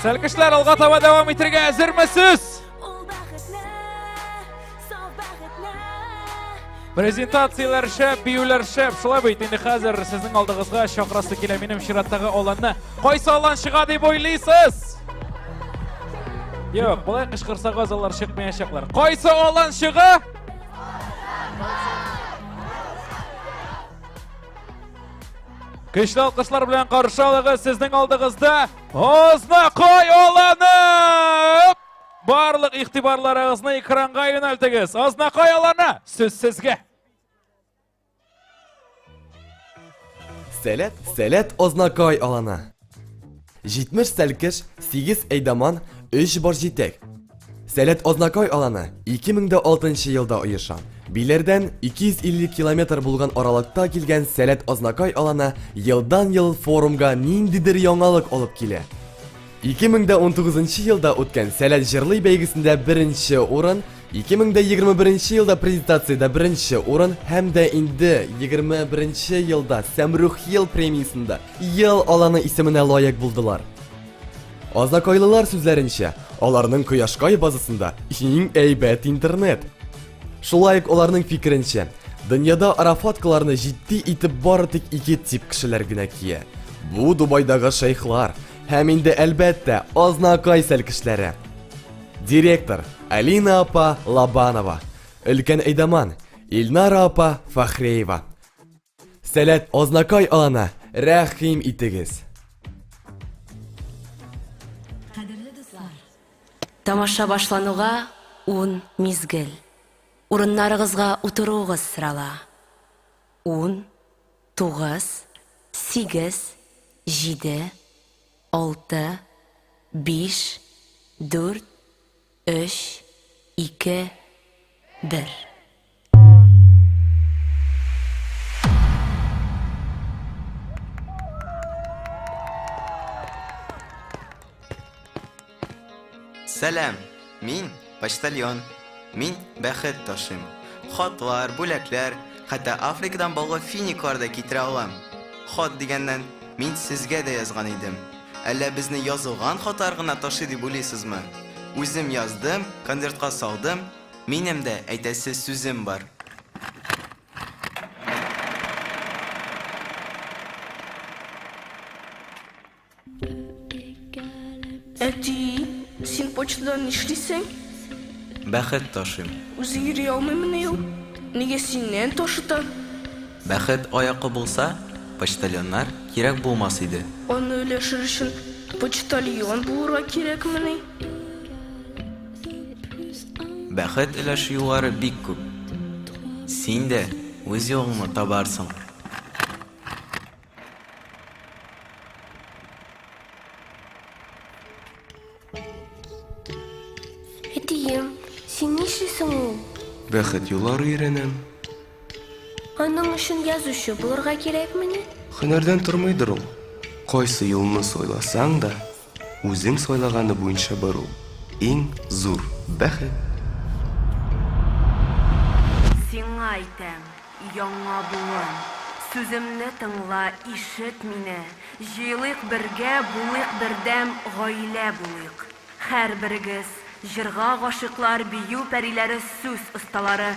Сәлкешләр алга таба дәвам итәргә әзермесез? Презентацияләр шәп, биюләр шәп. Шулай бит, инде хәзер сезнең алдыгызга чакырасы килә минем чираттагы аланны. Кайсы алан чыга дип уйлыйсыз? Юк, болай кычкырсагыз алар чыкмаячаклар. Кайсы алан чыга? Көчле алкышлар белән каршы алыгыз сезнең алдыгызда Азнакай аланы! Барлык игътибарларыгызны экранга юнәлтегез. Азнакай аланы, сүз сезгә.
Сәләт, Сәләт Азнакай аланы. 70 сәлкеш, 8 әйдаман, 3 бар җитәк. Сәләт Азнакай аланы 2006 елда оеша. Биләрдән 250 километр булган аралыкта килгән Сәләт Азнакай аланы елдан-ел форумга ниндидер яңалык алып килә. 2019 елда үткән Сәләт җырлый бәйгесендә беренче урын, 2021 елда презентациядә беренче урын һәм дә инде 21 елда Сәмрух ел премиясендә Ел аланы исеменә лаек булдылар. Азнакайлылар сүзләренчә, аларның Кояшкай базасында иң әйбәт интернет. Шулай ук аларның фикеренчә, дөньяда арафаткаларны җитди итеп бары тик ике тип кешеләр генә кия. Бу Дубайдагы шейхлар һәм инде әлбәттә Азнакай сәлкешләре. Директор Алина апа Лобанова, өлкән әйдаман Илнара апа Фахреева. Сәләт Азнакай алана, рәхим итегез.
Кадерле дуслар, тамаша башлануга ун мизгел. Урыннарыгызга утыруыгыз сорала. Ун, тугыз, сигез, җиде, алты, биш, дүрт, өч, ике, бер.
Сәлам! Мин почтальон. Мин бәхет ташыйм. Хатлар, бүләкләр, хәтта Африкадан баллы финиклар да китерә алам. Хат дигәннән, мин сезгә дә язган идем. Әллә безне язылган хатлар гына ташый дип уйлыйсызмы? Үзем яздым, конвертка салдым, минем дә әйтәсе сүзем бар.
Әти, син почтадан нишлисең?
Бәхет ташыйм.
Үзе йөри алмыймыни ул? Нигә синнән ташыта?
Бәхет аяклы булса, почтальоннар кирәк булмас иде.
Аны өләшер өчен почтальон булырга кирәкмени?
Бәхет өләшү юллары бик күп. Син дә үз юлыңны табарсың.
Әтием, син нишлисең ул?
Бәхет юллары өйрәнәм.
Аның өчен язучы булырга кирәкмени?
Һөнәрдән тормыйдыр ул. Кайсы юлны сайласаң да, үзең сайлаганы буенча бару, иң зур бәхет.
Сиңа әйтәм, яңа буын, сүземне тыңла, ишет мине. Җыелыйк бергә, булыйк бердәм, гаилә булыйк. Һәрберегез, җырга гашыйклар, бию пәриләре, сүз осталары,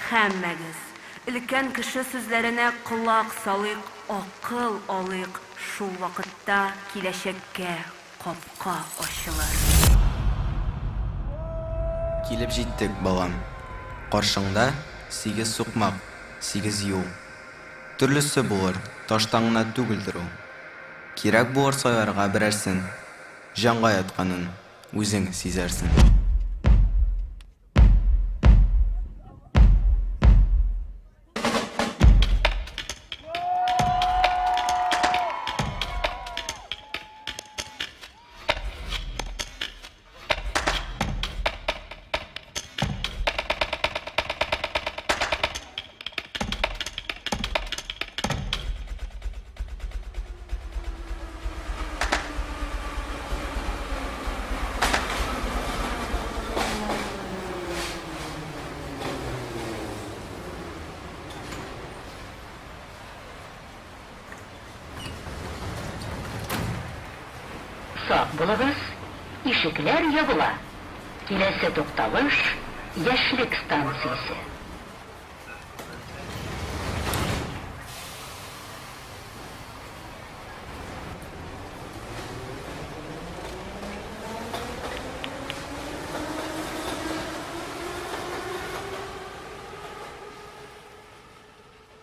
һәммәгез. Өлкән кеше сүзләренә колак салыйк, акыл алыйк, шул вакытта киләчәккә капка ачылыр.
Килеп җиттек, балам. Каршыңда, сигез сукмак, сигез юл. Төрлесе булыр, таштан гына түгелдер ул. Кирәк булыр сайларга берәрсен. Җанга ятканын үзең сизәрсең.
Сак булыгыз, ишекләр ябыла. Киләсе тукталыш, Яшьлек станциясе.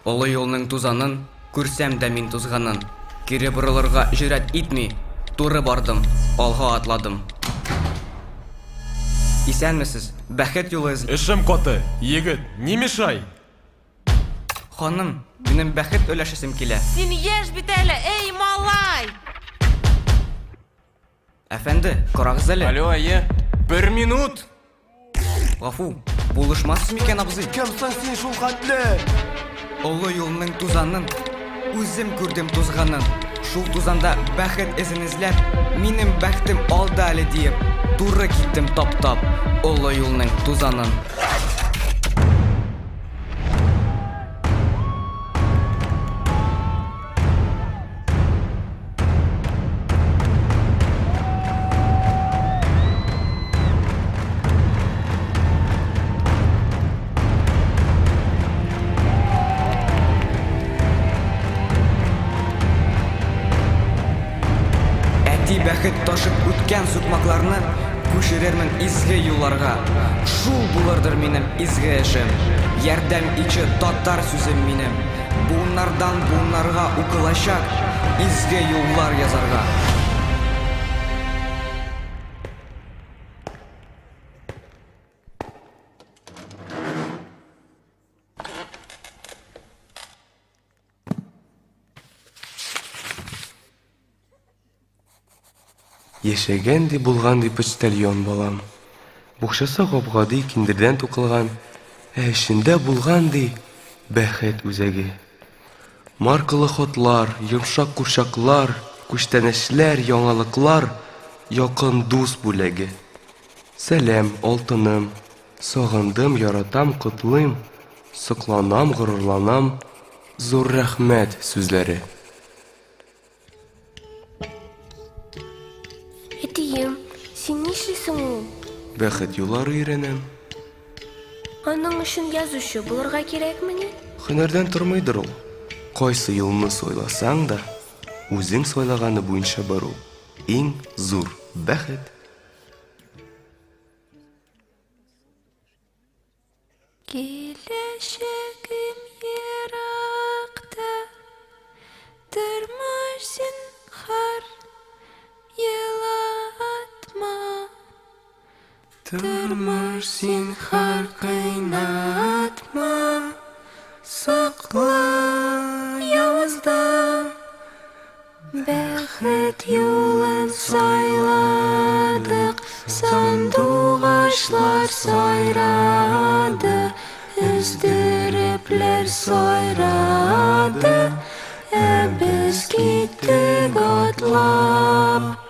Олы юлның тузанын Күрсәм дә мин тузганын, Кире борылырга җөрьәт итми, Туры бардым, алга атладым. Исәнмесез, бәхет юлы эзли.
Эшем каты, егет, не мешай!
Ханым, минем бәхет өләшәсем килә.
Син яшь бит әле, эй, малай!
Әфәнде, карагыз әле.
Алло, әйе. Бер минут!
Гафу, булышмассыз микән, абзый?
Кем соң син шул хәтле?
Олы юлның тузанын үзем күрдем тузганын. Шул тузанда бәхет эзен эзләп, минем бәхтем алда әле диеп, туры киттем таптап олы юлның тузанын. Бәхет ташып үткән сукмакларны Күчерермен изге юлларга. Шул булырдыр минем изге эшем. Ярдәм итче татар сүзем минем. Буыннардан буыннарга укылачак изге юллар язарга.
Яшәгән ди, булган ди почтальон балам. Букчасы гап-гади киндердән тукылган, ә эчендә булган ди бәхет үзәге. Маркалы хатлар, йомшак курчаклар, күчтәнәчләр, яңалыклар, якын дус бүләге. Сәлам, алтыным, сагындым, яратам, котлыйм, сокланам, горурланам, зур рәхмәт сүзләре.
Әтием, син нишлисең ул?
Бәхет юллары өйрәнәм.
Аның өчен язучы булырга кирәкмени?
Һөнәрдән тормыйдыр ул. Кайсы юлны сайласаң да, үзең сайлаганы буенча бару, иң зур бәхет.
Киләчәгем еракта, Тормыш зинһар, елатма.
Тормыш зинһар, кыйнатма, Сакла явыздан.
Бәхет юлын сайладык, Сандугачлар сайрады, Өздерепләр сайрады, Ә без киттек атлап.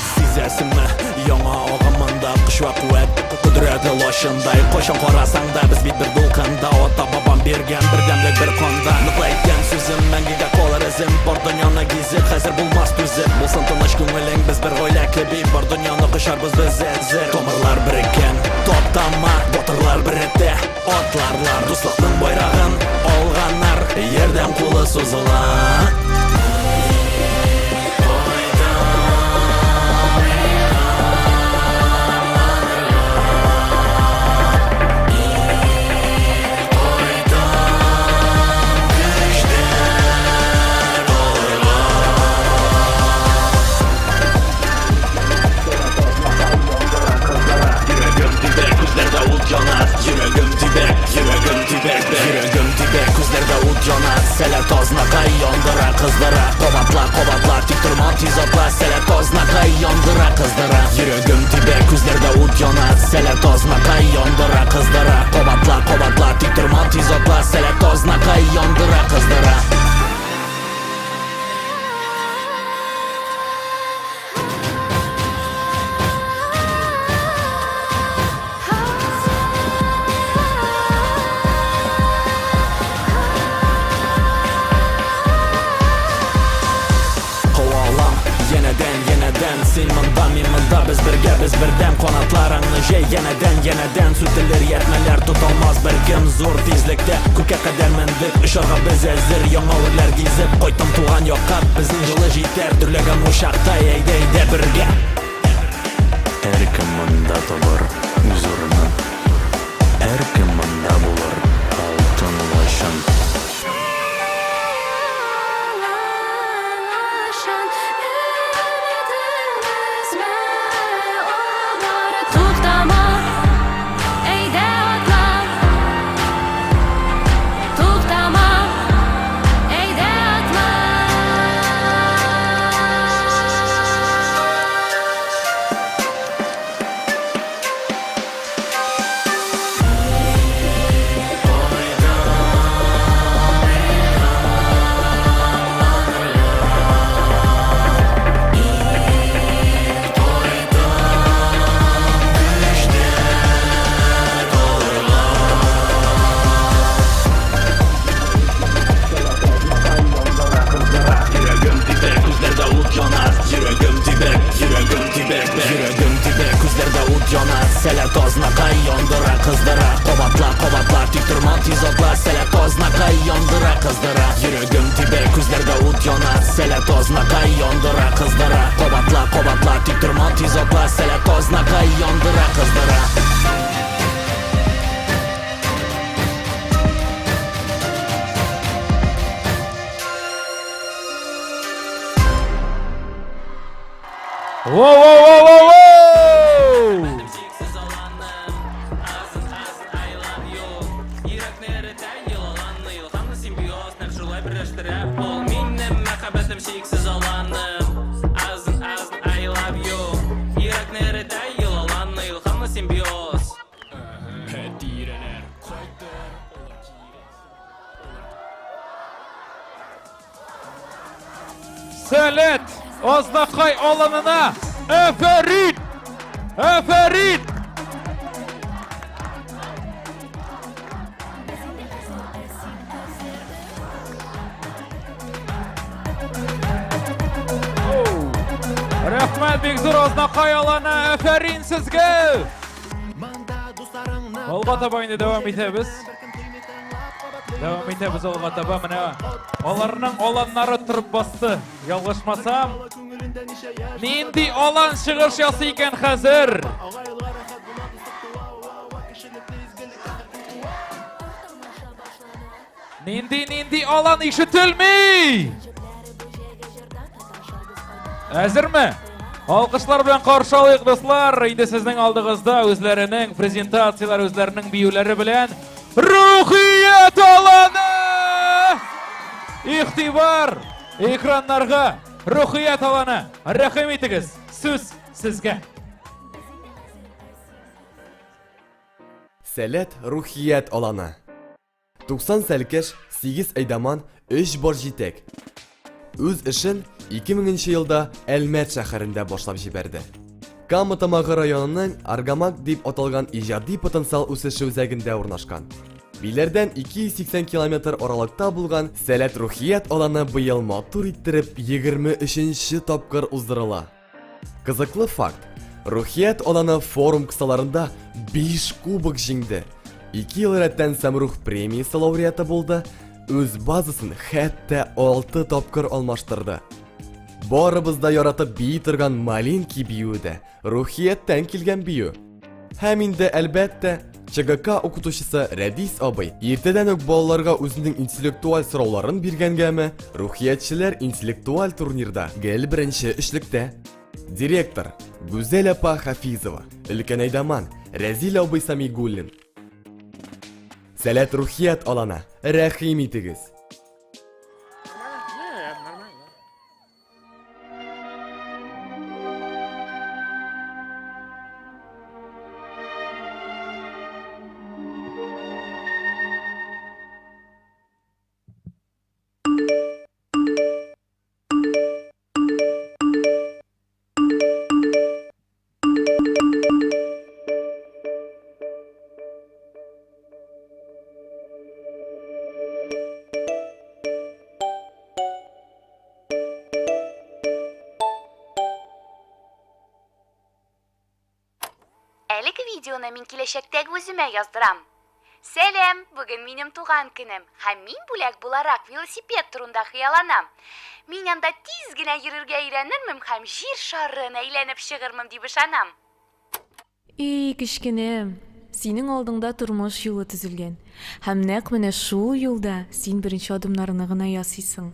Сизәсеңме, яңа агымында көч вә куәт, кодрәтле лачындай. Кайчан карасаң да, без бит бер дулкында, ата-бабам биргән бердәмлек бер канда. Ныклы әйткән сүзем, мәңгегә калыр эзем, бар дөньяны гизеп, хәзер булмас түзеп. Булсын тыныч күңелең, без бер гаилә кеби, бар дөньяны кочарбыз без әзер. Тамырлар береккән, таптама, батырлар бер рәттә атларлар. Дуслыкның байрагын алганнар, ярдәм кулы сузыла. Йөрәгем тибә, күзләрдә ут яна. Йөрәгем тибә, йөрәгем тибә, йөрәгем тибә, күзләрдә ут яна. Сәләт азнакай яндыра, кыздыра. Кабатла, кабатла, тик торма, тиз атла. Сәләт азнакай яндыра, кыздыра. Йөрәгем тибә, күзләрдә ут яна. Сәләт азнакай яндыра, кыздыра. Кабатла, кабатла, тик торма, тиз атла. Сәләт азнакай яндыра, кыздыра. Куалам янәдән, янәдән. Син монда, мин монда, без бергә, без бердәм. Канатларыңны җәй янәдән, янәдән. Сүтелер ятьмәләр, тоталмас беркем. Зур тизлектә күккә кадәр мендек, очарга без әзер, яңа үрләр гизеп. Кайттым туган якка, безнең җылы җитәр. Дөрләгән учактай, әйдә, әйдә бергә.
Һәркем монда табар үз урынын, Һәркем монда булыр алтын лачын.
Туктама, әйдә атла.
Сәләт Азнакай яндыра, кыздыра. Кабатла, кабатла, тик торма, тиз атла. Сәләт Азнакай яндыра, кыздыра. Йөрәгем тибә, күзләрдә ут яна. Сәләт Азнакай яндыра, кыздыра. Кабатла, кабатла, тик торма, тиз атла. Сәләт Азнакай яндыра, кыздыра.
Воу-воу-воу-воу-воу! Сәләт Азнакай аланына әфәрин! Әфәрин! Рәхмәт бик зур Азнакай аланы, әфәрин сезгә! Алга таба инде дәвам итәбез. Дәвам итәбез алга таба. Менә аларның аланнары торып басты. Ялгышмасам, нинди алан чыгыш ясый икән хәзер? Нинди, нинди алан ишетелми? Әзерме? Алкышлар белән каршы алыйк, дуслар. Инде сезнең алдыгызда үзләренең презентацияләре, үзләренең биюләре белән Рухият аланы! Игътибар! Экраннарга Рухият аланы! Рәхим итегез! Сүз сезгә!
Сәләт Рухият аланы. 90 сәлкеш, 8 әйдаман, 3 бар җитәк. Үз эшен 2000 нче елда Әлмәт шәһәрендә башлап җибәрде. Кама Тамагы районының Аргамак дип аталган иҗади потенциал үсеше үзәгендә урнашкан. Биләрдән 280 километр аралыкта булган Сәләт Рухият аланы быел матур иттереп 23 нче тапкыр уздырыла. Кызыклы факт. Рухият аланы форум кысаларында 5 кубок җиңде. 2 ел рәттән Сәмрух премиясе лауреаты булды, үз базасын хәтта 6 тапкыр алмаштырды. Барыбыз да яратып бии торган Малинки биюе дә Рухияттән килгән бию. Һәм инде, әлбәттә, ЧГК укытучысы Рәдис абый иртәдән үк балаларга үзенең интеллектуаль сорауларын биргәнгәме, рухиятчеләр интеллектуаль турнирда гел беренче өчлектә. Директор, Гүзәл апа Хафизова, өлкән әйдаман, Рәзил абый Самигуллин. Сәләт рухият алана, рәхим итегез!
Әлеге видеоны мин киләчәктәге үземә яздырам. Сәлам, бүген минем туган көнем һәм мин бүләк буларак велосипед турында хыялланам. Мин анда тиз генә йөрергә өйрәнермен һәм җир шарын әйләнеп чыгырмын дип ышанам.
И, кечкенәм, синең алдыңда тормыш юлы төзелгән. Һәм нәкъ менә шул юлда син беренче адымнарны гына ясыйсың.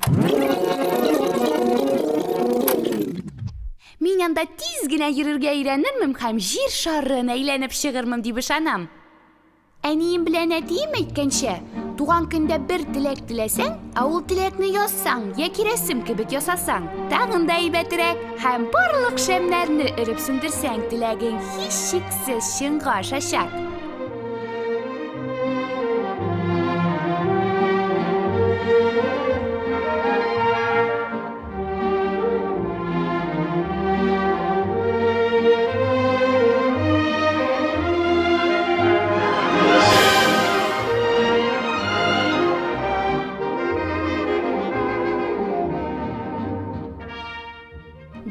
Мин анда тиз генә йөрергә өйрәнермен һәм Җир шарын әйләнеп чыгырмын дип ышанам. Әнием белән әтием әйткәнчә, туган көндә бер теләк теләсәң, ә ул теләкне язсаң яки рәсем кебек ясасаң, тагын да әйбәтрәк һәм барлык шәмнәрне өреп сүндерсәң, теләгең һичшиксез чынга ашачак.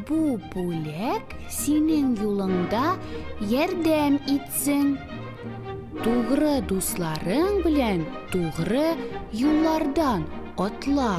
Бу бүләк синең юлыңда ярдәм итсен. Тугры дусларың белән тугры юллардан атла.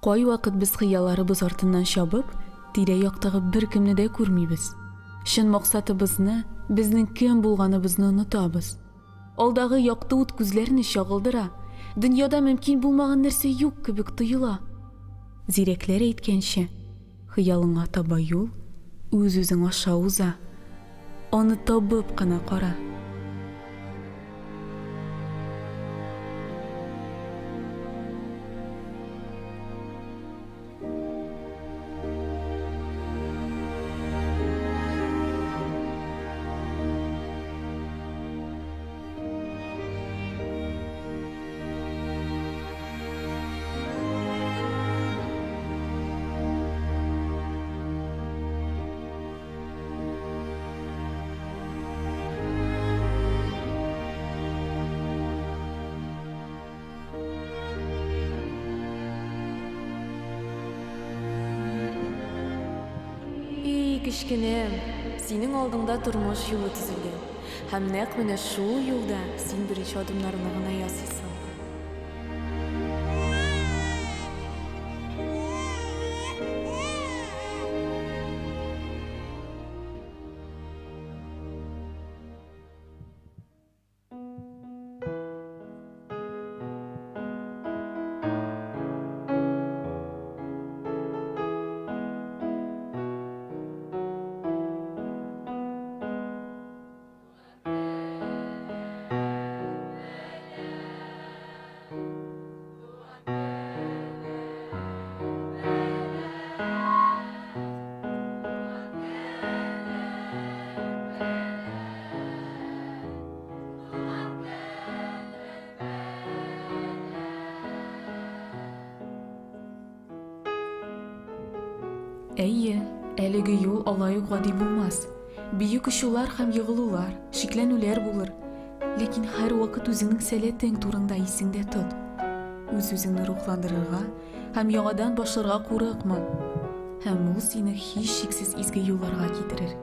Кайвакыт без хыялларыбыз артыннан чабып, тирә-яктагы беркемне дә күрмибез. Чын максатыбызны, безнең кем булганыбызны онытабыз. Алдагы якты ут күзләрне чагылдыра, дөньяда мөмкин булмаган нәрсә юк кебек тоела. Зирәкләр әйткәнчә, хыялыңа таба юл үз-үзең аша уза. Аны табып кына кара. И, кечкенәм, синең алдыңда тормыш юлы төзелгән. Һәм нәкъ менә шул юлда син беренче адымнарны гына ясыйсың. Әйе, әлеге юл алай ук гади булмас. Бөек очулар һәм егылулар, шикләнүләр булыр. Ләкин һәрвакыт үзеңнең сәләтең турында исеңдә тот. Үз-үзеңне рухландырырга һәм яңадан башларга курыкма. Һәм ул сине һичшиксез изге юлларга китерер.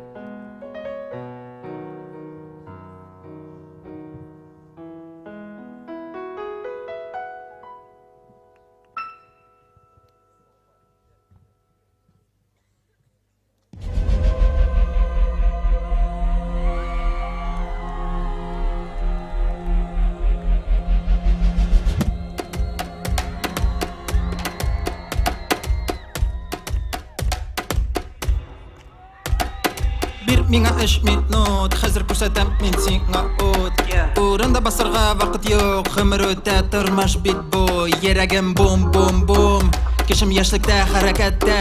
Бир миңа өч минут, хәзер күрсәтәм мин сиңа ут. Урында басарга вакыт юк, гомер үтә, тормыш бит бу. Йөрәгем бум-бум-бум, көчем яшьлектә, хәрәкәттә.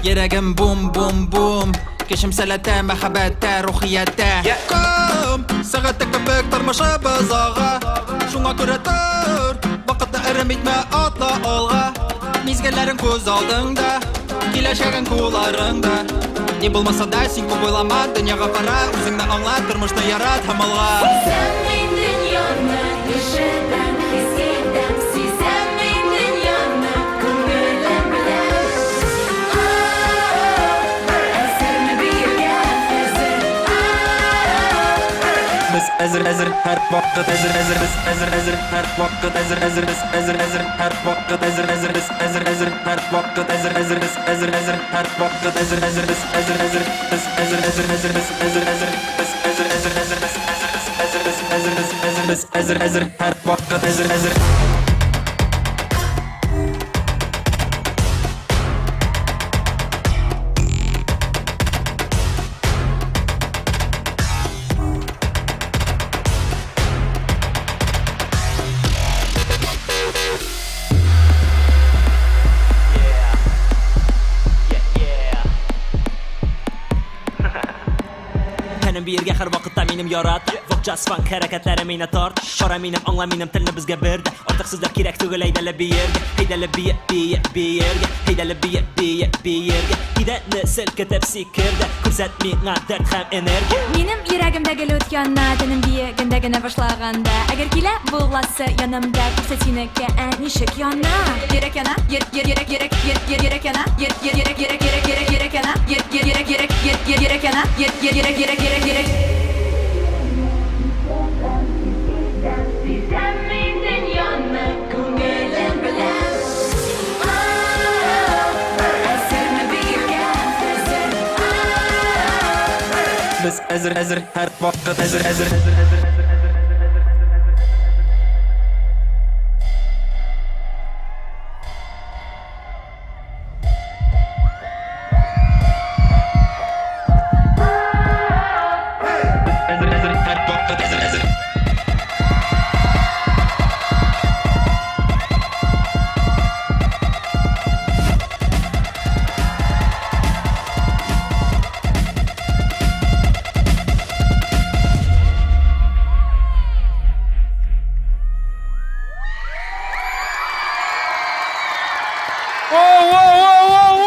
Йөрәгем бум-бум-бум, көчем сәләттә, мәхәббәттә, рухияттә. Ком, сәгате кебек тормышыбыз ага. Шуңа күрә тор, вакытны әрәм итмә, атла алга. Мизгелләрең күз алдыңда, киләчәгең кулларыңда. Ни булмаса да, син күп уйлама, дөньяга кара, үзеңне аңла, тормышны ярат һәм алга.
Сизәм мин дөньяны, ишетәм, хис итәм, сизәм мин дөньяны, күңелем белән. Әзерме биергә, әзер.
Без әзер, әзер, һәр вакыт әзер, әзер, без әзер, әзер, һәр вакыт әзер, әзер, без әзер, әзер, һәр вакыт әзер, әзер, без әзер, әзер, һәр вакыт әзер, әзер, без әзер, әзер, һәр вакыт әзер, әзер, без әзер, әзер, без әзер, әзер, әзер, без әзер, әзер, без әзер, әзер, әзер, без әзер, без әзер, без әзер, без әзер. Без әзер, әзер, һәр вакыт әзер, әзер.
Тәнем биергә һәр вакытта минем ярата. Вок джаз фанк хәрәкәтләре мине тарта. Чара минем, аңла минем телне безгә бер дә. Артык сүзләр кирәк түгел, әйдәле биергә. Әйдәле бие, бие, биергә. Әйдәле бие, бие, биергә. Идәнне селкетеп сикер дә. Күрсәт миңа дәрт һәм энергия.
Минем йөрәгемдә гел ут яна, тәнем биегәндә генә башлаганда. Әгәр килә буласы янымда, күрсәт синеке, ә ничек яна. Йөрәк яна, йөр, йөр, йөрәк, йөрәк, йөр, йөр, йөрәк яна, йөр, йөр, йөрәк, йөрәк, йөрәк, йөрәк, йөрәк яна, йөр, йөр, йөрәк, йөрәк, йөр, йөр, йөрәк яна, йөр, йөр, йөрәк, йөрәк, йөрәк, йөрәк.
Сизәм мин дөньяны күңелем белән. Әзерме биергә? Әзер.
Без әзер, әзер, һәр вакыт әзер, әзер. Әзер, әзер, һәр вакыт әзер, әзер.
Воу, воу, воу, воу,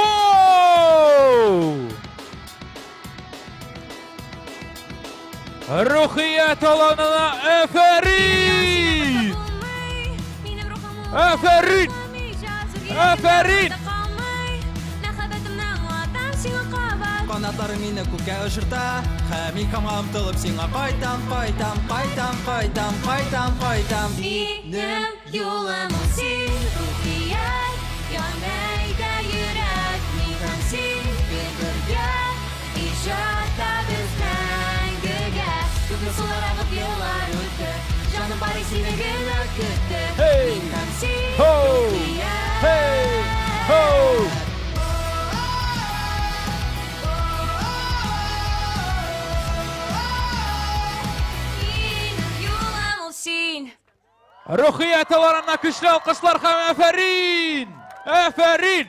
воу! Рухият аланына әфәрин! Әфәрин! Әфәрин!
Канатларың мине күккә очырта, һәм илһамга омтылып сиңа кайтам, кайтам, кайтам, кайтам, кайтам, кайтам.
Минем юлым ул син, рухият, яна әйдә йөрәк, мин һәм син гел бергә, иҗатта без мәңгегә. Күпме сулар агып еллар үтте, җаным бары сине генә көтте.
Hey!
Мин һәм син,
Ho!
рухият.
Hey! Ho!
Минем юлым ул син.
Рухият аланына көчле алкышлар һәм әфәрин! Әфәрин!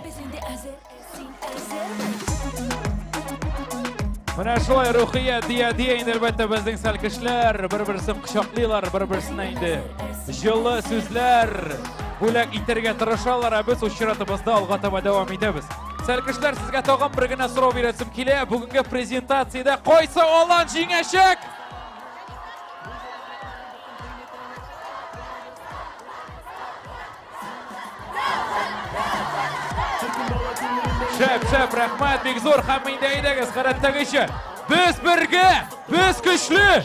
Без инде әзер, син әзерме?
Менә шулай рухият дия дия инде әлбәттә безнең сәлкешләр бер-берсен кочаклыйлар, бер-берсенә инде җылы сүзләр бүләк итәргә тырышалар, ә без үз чиратыбызда алга таба дәвам итәбез. Сәлкешләр, сезгә тагын бер генә сорау бирәсем килә. Бүгенге презентациядә кайсы алан җиңәчәк? Шәп, шәп, рәхмәт, бик зур һәм инде әйдәгез, гадәттәгечә. Без бергә, без көчле!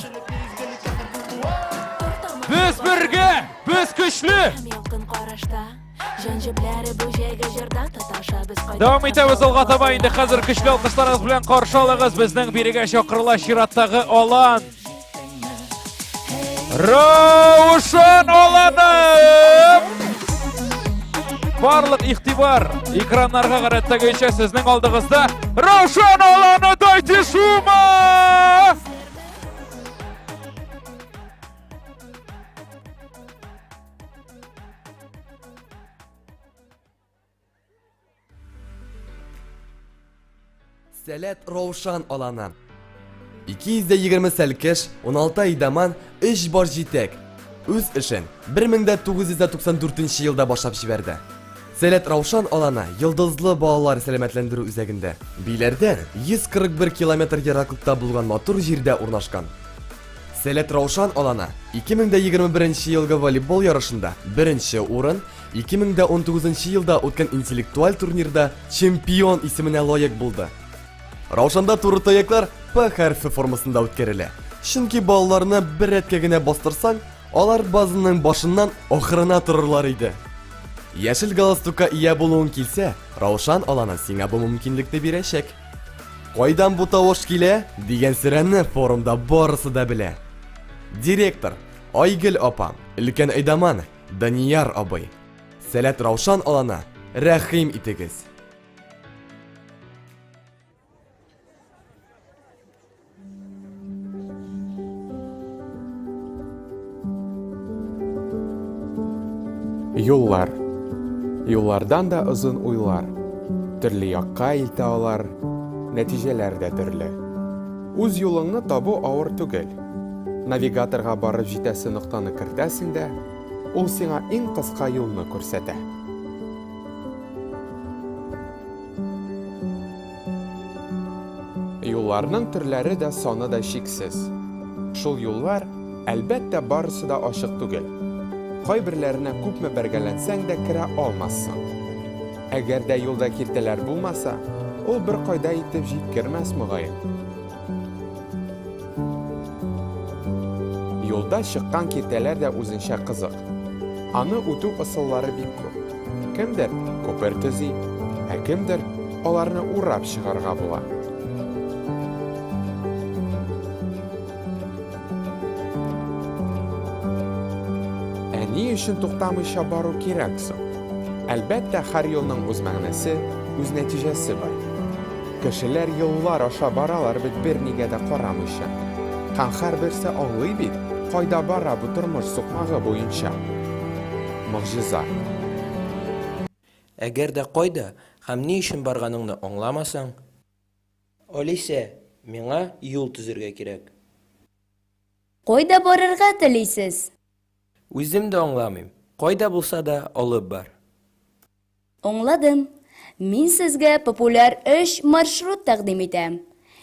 Без бергә, без көчле!
Ялкын карашта, җан җепләре бу җәйге җырда тоташа без кайда.
Дәвам итәбез алга таба инде хәзер көчле алкышларыгыз белән каршы алыгыз безнең бирегә чакырыла чираттагы алан. Раушан аланы! Барлык игътибар экраннарга гадәттәгечә сезнең алдыгызда Раушан аланы дайте шума!
Сәләт Раушан аланы. 220 сәлкеш, 16 әйдаман, 3 бар җитәк. Үз эшен 1994 елда башлап җибәрде. Сәләт Раушан аланы Йолдызлы балалар сәламәтләндерү үзәгендә, Биләрдән 141 километр ераклыкта булган матур җирдә урнашкан. Сәләт Раушан аланы 2021 елгы волейбол ярышында беренче урын, 2019 елда үткән интеллектуаль турнирда чемпион исеменә лаек булды. Раушанда туры таяклар П хәрефе формасында үткәрелә. Чөнки балаларны бер рәткә генә бастырсаң, алар базаның башыннан ахырына торырлар иде. Яшел галстукка ия булуың килсә, Раушан аланы сиңа бу мөмкинлекне бирәчәк. Кайдан бу тавыш килә? дигән серәне форумда барысы да белә. Директор, Айгөл апа, өлкән әйдаман, Данияр абый. Сәләт Раушан аланы, рәхим итегез.
Юллар. Юллардан да озын уйлар. Төрле якка илтә алар, нәтиҗәләр дә төрле. Үз юлыңны табу авыр түгел. Навигаторга барып җитәсе ноктаны кертәсең дә, ул сиңа иң кыска юлны күрсәтә. Юлларның төрләре дә, саны да чиксез. Шул юллар, әлбәттә, барысы да ачык түгел. Кайберләренә күпме бәргәләнсәң дә керә алмассың. Әгәр дә юлда киртәләр булмаса, ул беркайда итеп җиткермәс, мөгаен. Юлда чыккан киртәләр дә үзенчә кызык. Аны үтү ысуллары бик күп. Кемдер күпер төзи, ә кемдер аларны урап чыгарга була. Ә ни өчен туктамыйча бару кирәк соң? Әлбәттә, һәр юлның үз мәгънәсе, үз нәтиҗәсе бар. Кешеләр еллар аша баралар бит бернигә дә карамыйча. Һәм һәрберсе аңлый бит, кайда бара бу тормыш сукмагы буенча. Могҗиза.
Әгәр дә кайда һәм ни өчен барганыңны аңламасаң.
Алисә, миңа юл төзергә кирәк.
Кайда барырга телисез?
Үзем дә аңламыйм. Кайда булса да алып бар.
Аңладым. Мин сезгә популяр өч маршрут тәкъдим итәм.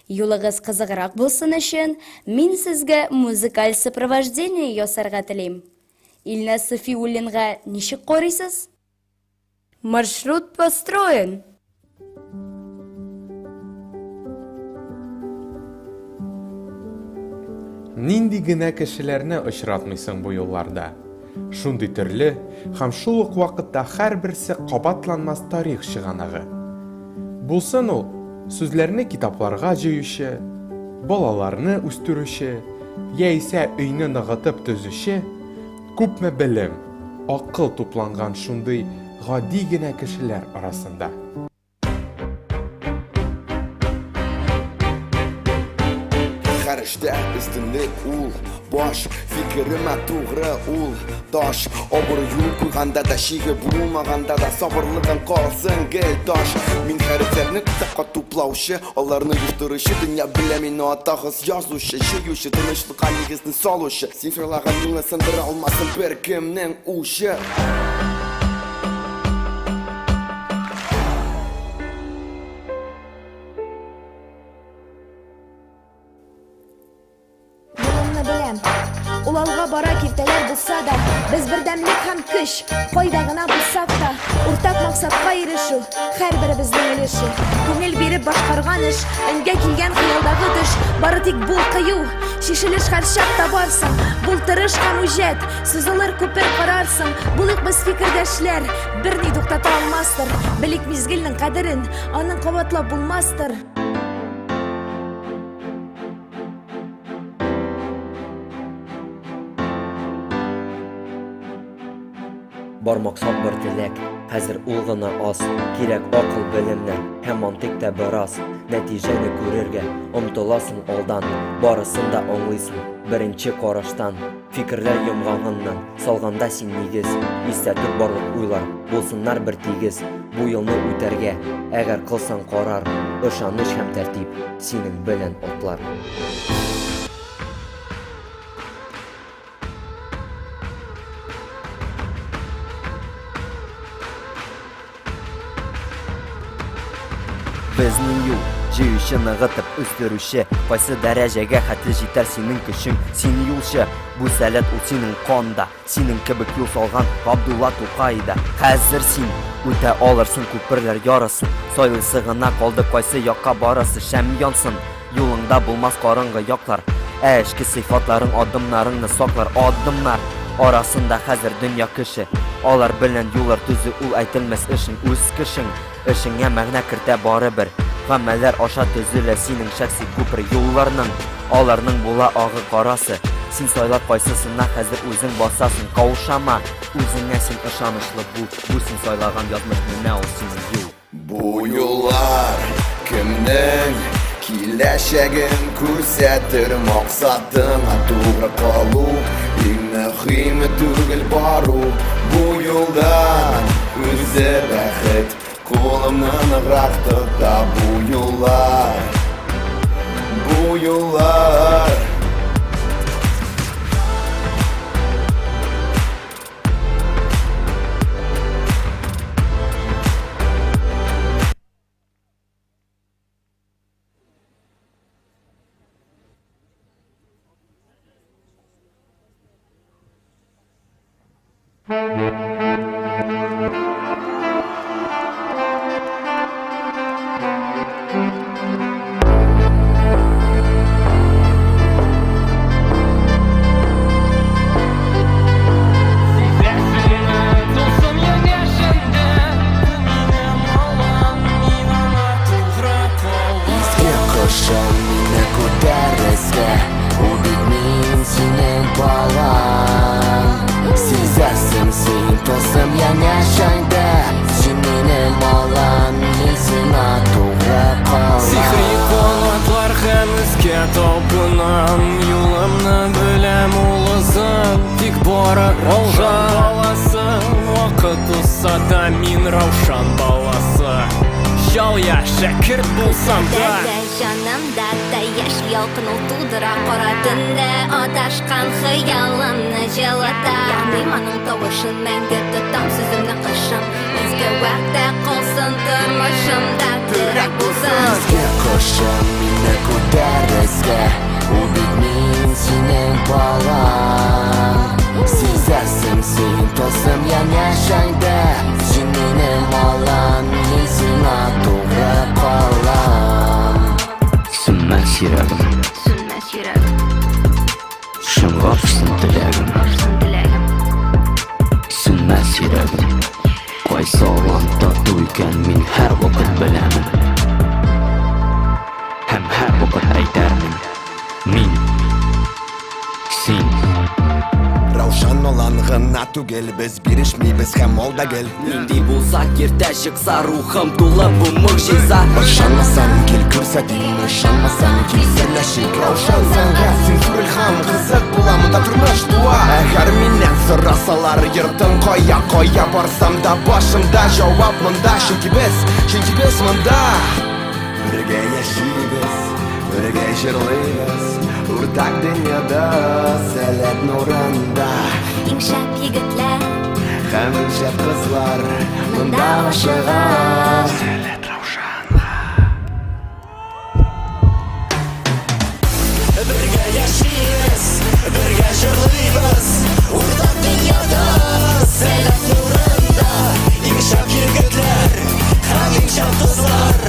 Юлыгыз кызыграк булсын өчен, мин сезгә музыкаль сопровождение ясарга телим. Илназ Сафиуллинга ничек карыйсыз? Маршрут построен!
Нинди генә кешеләрне очратмыйсың бу юлларда. Шундый төрле һәм шул ук вакытта һәрберсе кабатланмас тарих чыганагы. Булсын ул сүзләрне китапларга җыючы, балаларны үстерүче, яисә өйне ныгытып төзүче, күпме белем, акыл тупланган шундый гади генә кешеләр арасында.
Һәр эштә өстенлек ул баш Фикеремә тугры ул таш Авыр юл куйганда да чиге булмаганда да Сабырлыгың калсын гел таш Мин хәрефләрне китапка туплаучы Аларны оештыручы Дөнья белә мине атагыз язучы Җыючы, тынычлыкка нигезне салучы Син сайлаган юлны сындыра алмасын беркемнең учы.
Юлымны беләм. Ул алга бара киртәләр булса да, без бердәмлек һәм көч, кайда гына булсак та, уртак максатка ирешү, һәрберебезнең өлеше. Күңел биреп башкарган эш, өнгә килгән хыялдагы төш, бары тик бул кыю, чишелеш һәрчак табарсың, бул тырыш һәм үҗәт, сузылыр күпер карарсың, булыйк без фикердәшләр, берни туктата алмастыр, белик мизгелнең кадерен, аның кабатлап булмастыр.
Бар максат, бар теләк, хәзер ул гына аз. Кирәк акыл, белемнәр һәм мантыйк та бераз. Нәтиҗәне күрергә омтыласың алдан. Барысын да аңлыйсың беренче караштан. Фикерләр йомгагыннан салганда син нигез. Истә тот барлык уйлар, булсыннар бер тигез. Бу елны үтәргә, әгәр кылсаң карар, Ышаныч һәм тәртип синең белән атлар. Безнең юл, җыючы, ныгытып үстерүче, Кайсы дәрәҗәгә хәтле җитәр синең көчең, Син юлчы, бу сәләт ул синең канда, Синең кебек юл салган Габдулла Тукай да. Хәзер син үтә алырсың күперләр ярысын, Сайлыйсы гына калды кайсы якка барасы, Шәм янсын, юлыңда булмас караңгы яклар, Ә эчке сыйфатларың адымнарыңны саклар. Адымнар арасында хәзер дөнья кеше, Алар белән юллар төзү ул әйтелмәс эшең, Үз кешең эшеңә мәгънә кертә барыбер. Гамәлләр аша төзелә синең шәхси күпер. Юлларның, аларның була агы карасы. Син сайла кайсысына хәзер үзең басасың. Каушама, үзеңә син ышанычлы бул. Бу син сайлаган язмыш, менә ул синең юл.
Бу юллар кемнең киләчәген күрсәтер максатыңа тугры калу иң мөһиме түгел бару бу юлдан үзе бәхет кулымны ныграк тота бу юллар бу юллар Изге кошым мине күтәр өскә Ул бит мин синең балаң Сизәсең син тылсым янәшәңдә Син минем алан, мин сиңа тугры калам
Сихри канатлар һәм өскә талпынам Юлымны беләм ул озын Тик бары алга баласы Вакыт узса да мин Раушан баласы Чал я шәкерт булсам да
Дә җанымда да яшь ялкын ул тудыра Кара төндә адашкан хыялымны җылыта Яңгырыйм аның тавышын мәңге тотам сүземне кышым Изге вәгъдә калсын тормышымда терәк булсын
Изге кошым мине күтәр өскә Ул бит мин синең балаң Сизәсең син тылсым янәшәңдә Син минем алан, мин сиңа тугры калам
Сүнмәс йөрәгем,
Сүнмәс йөрәгем,
чынга ашсын теләгем.
ашсын теләгем
Сүнмәс йөрәгем, кайсы алан тату икән мин һәрвакыт беләмен. Һәм һәрвакыт әйтәрмен, мин, син.
Раушан алан гына түгел без бирешмибез һәм алда гел
Нинди булса киртә чыкса рухым тулы бу могҗиза
Ышанмасаң кил күрсәтим, ышанмасаң кил серләшик Раушан сәнгать, син зур илһам, кызык була монда тормыш туа Әгәр миннән сорасалар йортың кая, кая барсам да башымда җавап монда Чөнки без, чөнки без монда Бергә яшибез, бергә җырлыйбыз Уртак дөньяда, сәләт нурында
Иң шәп егетләр
Һәм иң шәп кызлар монда ашыга Сәләт
Бергә яшибез, бергә җырлыйбыз Уртак дөньяда, сәләт нурында Иң шәп егетләр һәм иң шәп кызлар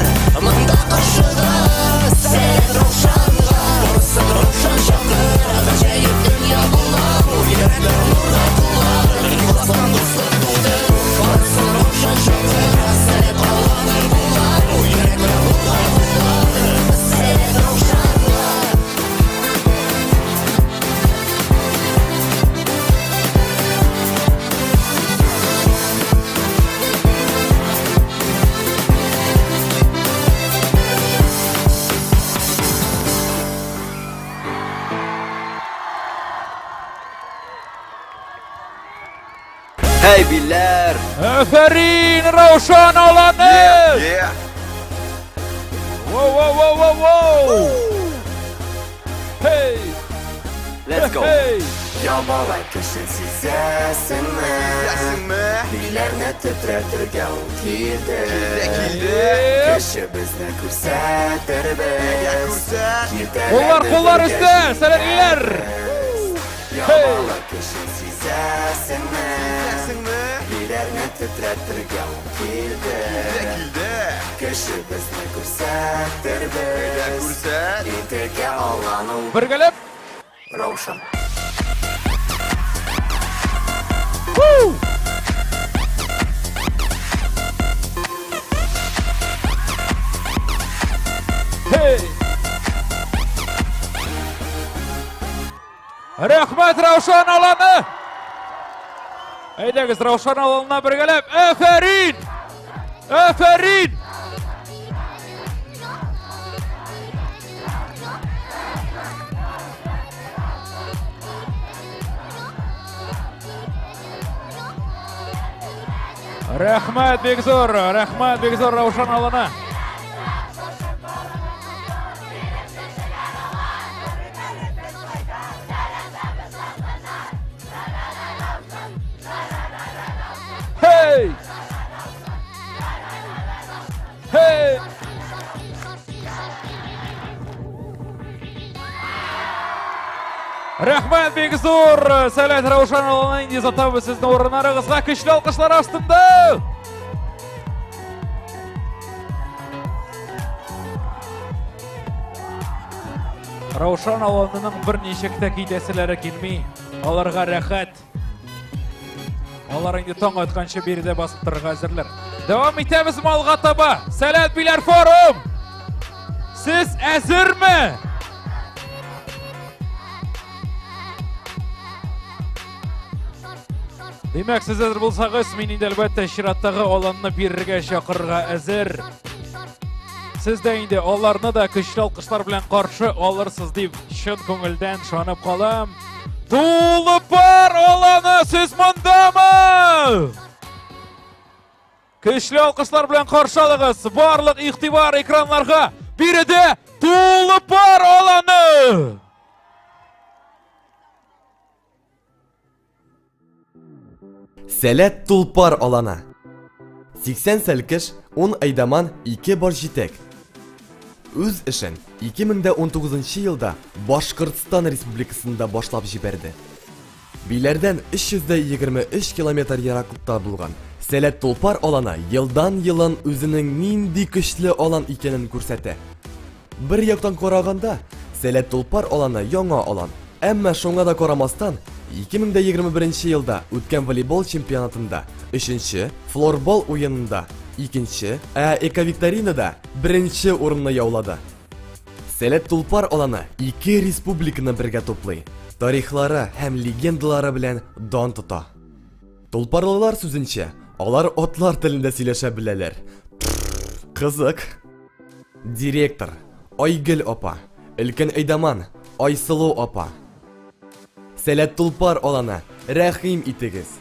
Монда ашыга, сәләт Раушанга Барсын Раушан чакыр, гаҗәеп дөнья була Йөрәкләр нурга тула, ихластан дуслык туды Барсын Раушан чакыр, сәләт аланы була Йөрәкләр нурга тула, сәләт Раушанга
Һәй биләр!
Афәрин, Раушан аланы!
Yeah.
Воу, воу, воу, воу, воу! Hey!
Let's go!
Hey!
Ябалак кеше сизәсеңме? Сизәсеңме? Биләрне тетрәтергә ул килде. Килде, Кеше безне күрсәтербез.
Куллар, куллар өстә, сәләтлеләр!
Ябалак кеше сизәсеңме? Сизәсеңме? Биләрне тетрәтергә ул килде. Килде. Кеше безне күрсәтербез. Күрсәт. Итергә алган ул
Бергәләп!
Раушан.
Woo! Рәхмәт, Раушан аланы! Әйдәгез, Раушан аланына бергәләп, әфәрин! Әфәрин! Рәхмәт бик зур, рәхмәт бик зур Раушан алана. Hey! Hey! Рәхмәт бик зур! Сәләт Раушан алана инде озатабыз сезне урыннарыгызга көчле алкышлар астында! Раушан аланының берничек тә китәселәре килми. Аларга рәхәт. Алар инде таң атканчы биредә басып торырга әзерләр. Дәвам итәбез малга таба. Сәләт Биләр форум! Сез әзерме? Димәк, сез әзер булсагыз, мин инде әлбәттә чираттагы аланны бирергә чакырырга әзер. Сез дә инде аларны да көчле алкышлар белән каршы алырсыз дип чын күңелдән ышанып калам. Тулы пар аланы, сез мондамы? Көчле алкышлар белән каршы алыгыз. Барлык игътибар экраннарга. Биредә тулы пар аланы!
Сәләт Тулпар аланы. 80 сәлкеш, 10 әйдаман, 2 бар җитәк. Үз эшен 2019 елда Башкортстан Республикасында башлап җибәрде. Биләрдән 323 километр ераклыкта булган Сәләт Тулпар аланы елдан-елын үзенең нинди көчле алан икәнен күрсәтә. Бер яктан караганда, Сәләт Тулпар аланы яңа алан. Әмма шуңа да карамастан, 2021 елда үткән волейбол чемпионатында өченче, флорбол уенында икенче, ә эковикторинада беренче урынны яулады. Сәләт Тулпар аланы ике республиканы бергә туплый, тарихлары һәм легендалары белән дан тота. Тулпарлылар сүзенчә, алар атлар телендә сөйләшә беләләр. Кызык. Директор, Айгөл апа, өлкән әйдаман, Айсылу апа. Сәләт Тулпар аланы, рәхим итегез.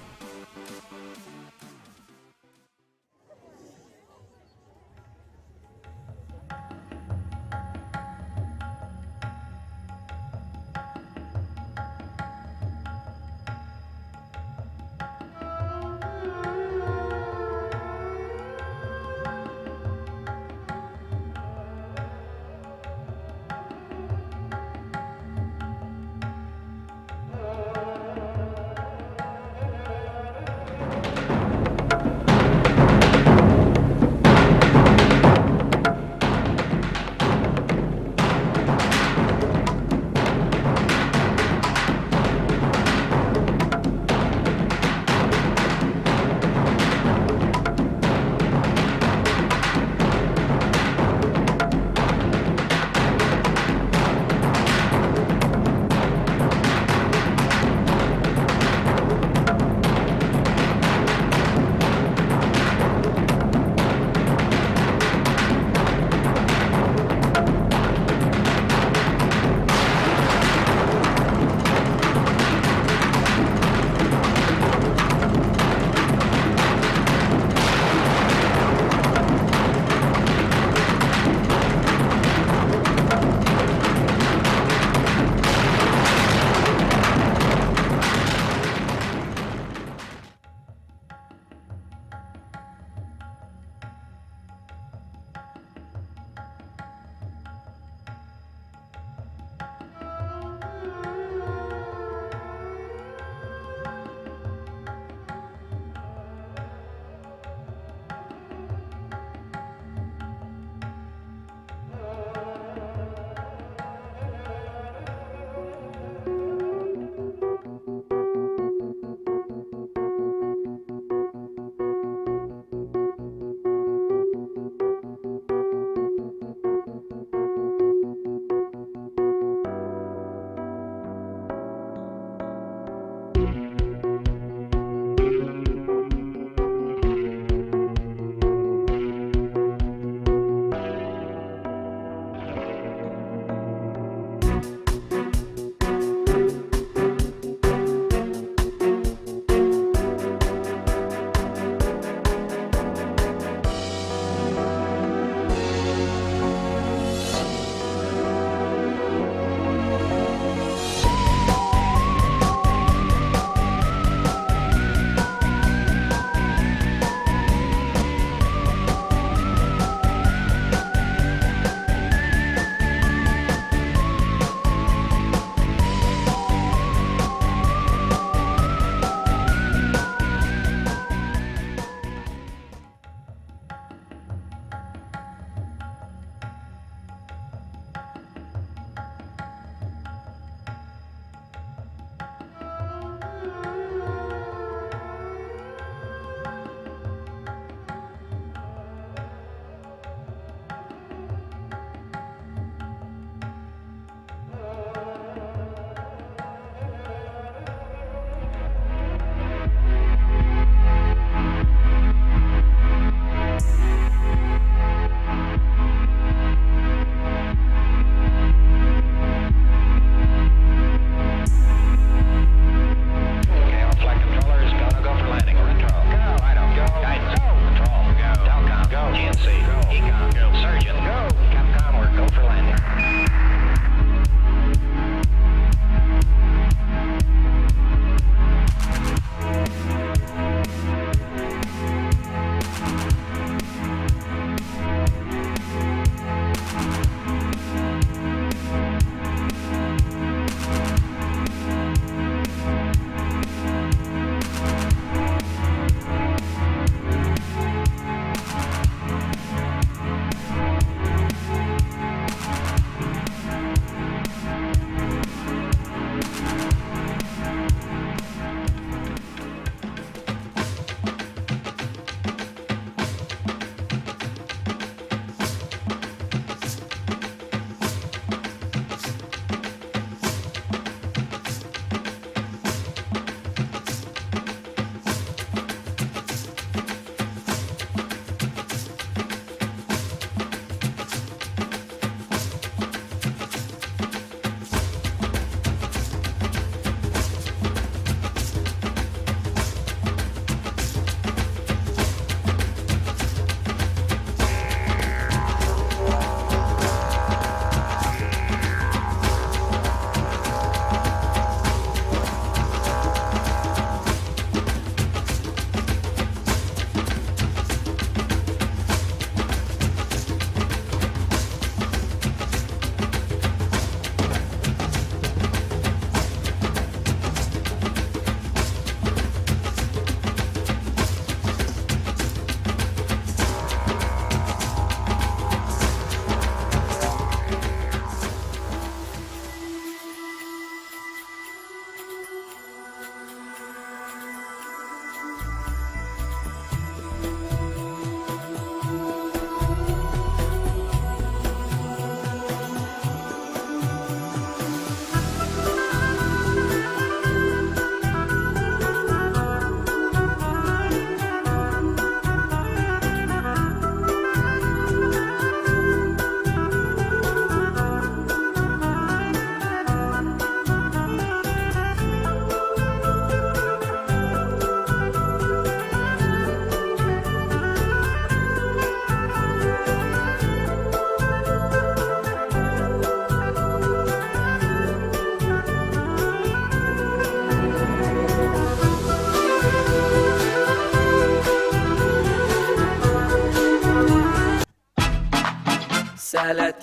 Сәләт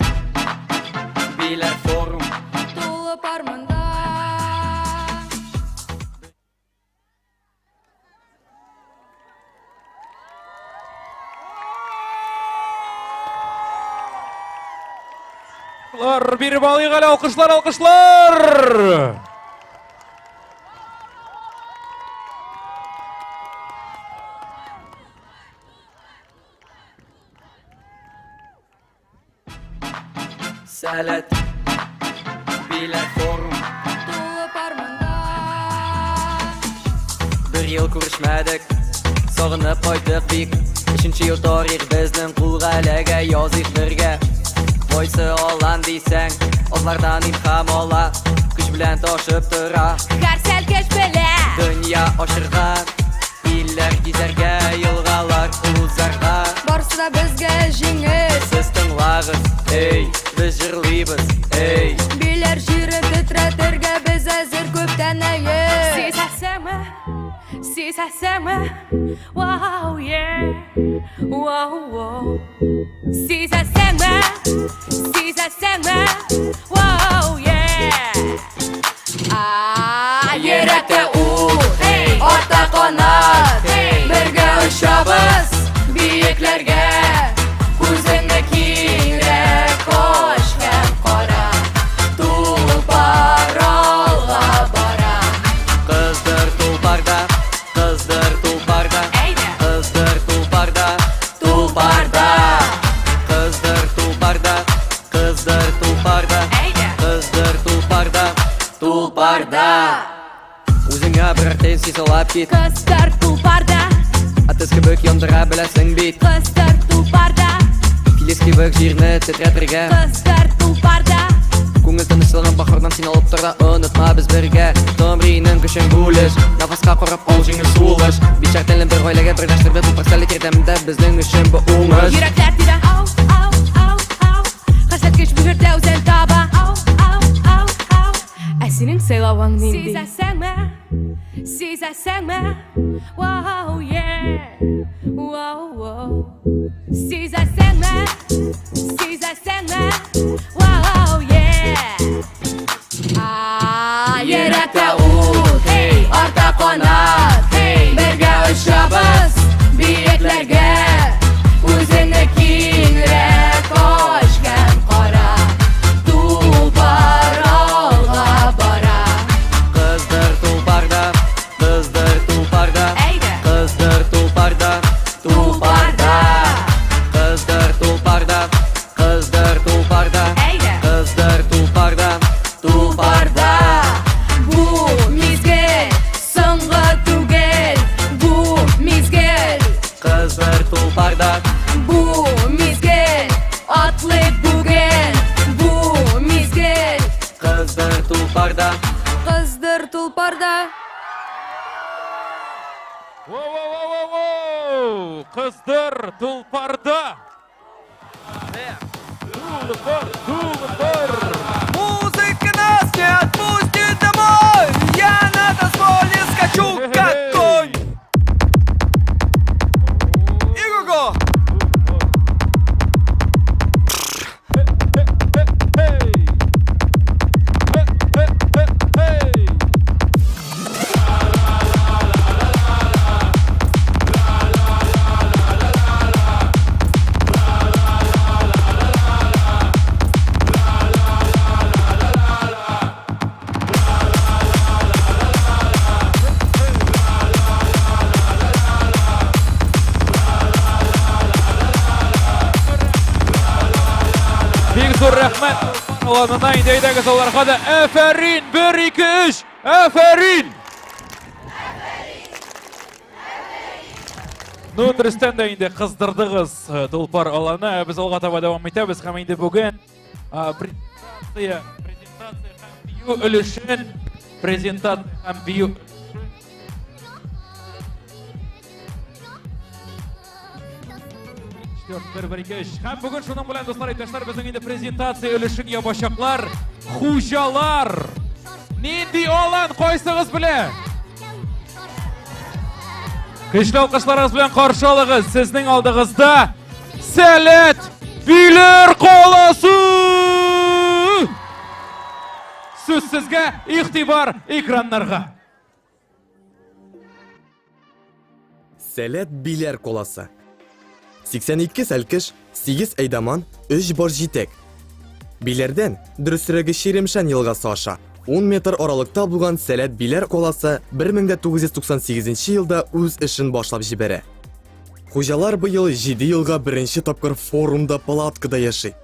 Биләр форум
Тулы пар монда.
Алкышлар биреп алыйк әле, алкышлар, алкышлар!
Сәләт Биләр форум
Тулы пар монда.
Бер ел күрешмәдек, сагынып кайттык бик. Өченче ел тарих безнең кулга эләгә, языйк бергә. Кайсы алан дисәң, атлардан илһам ала, көч белән ташып тора.
Һәр сәлкеш белә.
Дөнья ашырга, илләр гизәргә, елгалар узарга.
Барсы да безгә җиңел.
Сез тыңлагыз, эй, без җырлыйбыз, эй.
Биләр җире тетрәтергә без әзер күптән әйе.
Сизәсеңме? Сизәсеңме? Wow, yeah. Wow, wow. Сизәсеңме? Сизәсеңме? Wow, yeah.
А, Йөрәктә ут, арта канат, бергә очабыз биекләргә. Күзеңне киңрәк ач һәм кара, тулпар алга бара.
Кыздыр тулпарда, кыздыр тулпарда, кыздыр тулпарда, тулпарда. Кыздыр тулпарда, кыздыр тулпарда, кыздыр тулпарда, тулпарда. Үзеңә бер тез сисалап кит,
Кыздыр тулпарда,
атыз кебек яндыра беләсең бит.
кыздыр тулпарда,
Филис кебек җирне тетрәтергә.
кыздыр тулпарда.
Күңел тынычлыгын бахырдан син алып тор да онытма без бергә. Томриның көчен бүлеш, нафаска карап ал җиңел сулыш. Бишәр телне бер гаиләгә берләштерде тулпар сәләт ярдәмендә безнең өчен бу уңыш.
Йөрәкләр тибә. Ау, ау, ау, ау. Хәсрәт бу җирдә үзен таба. Ау, ау, ау, ау.
Ә синең сайлавың нинди?
Сизәсеңме? Сизәсеңме? Wow, yeah. Wow, wow. Сизәсеңме? Сизәсеңме? Wow, yeah.
А, Йөрәктә ут, арта канат, бергә очабыз биекләргә. Үзеңне киңрәк ач һәм кара, тулпар алга бара.
Кыздыр тулпарда, кыздыр тулпарда, кыздыр тулпарда, тулпарда. Кыздыр тулпарда, кыздыр тулпарда, кыздыр тулпарда, тулпарда.
Бу мизгел соңгы түгел, бу мизгел,
Кыздыр тулпарда,
бу мизгел, атлыйк бүген, бу мизгел,
кыздыр тулпарда.
кыздыр тулпарда.
Воу-воу-воу-воу! Кыздыр тулпарда! Тулпар, тулпар!
Музыка нас не отпустит домой. Я на танцполе скачу, как конь. Иго-го!
Бик зур рәхмәт аланына инде әйдәгез аларга да афәрин! 1 2 3 афәрин! Ну, дөрестән дә инде кыздырдыгыз тулпар аланы. Ә Без алга таба дәвам итәбез һәм инде бүген презентация, презентация һәм бию өлешен, презентация һәм бию Четвёрт, бер, бер, ике, өч. Һәм бүген шуның белән, дуслар, иптәшләр, безнең инде презентация өлешен ябачаклар. Хуҗалар! Нинди алан, кайсыгыз белә? Көчле алкышларыгыз белән каршы алыгыз. Сезнең алдыгызда Сәләт Биләр каласы! сезгә, игътибар экраннарга!
Сәләт Биләр коласы. 82 сәлкеш, 8 әйдаман, 3 бар җитәк. Биләрдән, дөресрәге Чиремшән елгасы аша, 10 метр аралыкта булган Сәләт Биләр коласы 1998 елда үз эшен башлап җибәрә. Хуҗалар быел 7 елга беренче тапкыр форумда палаткада яши.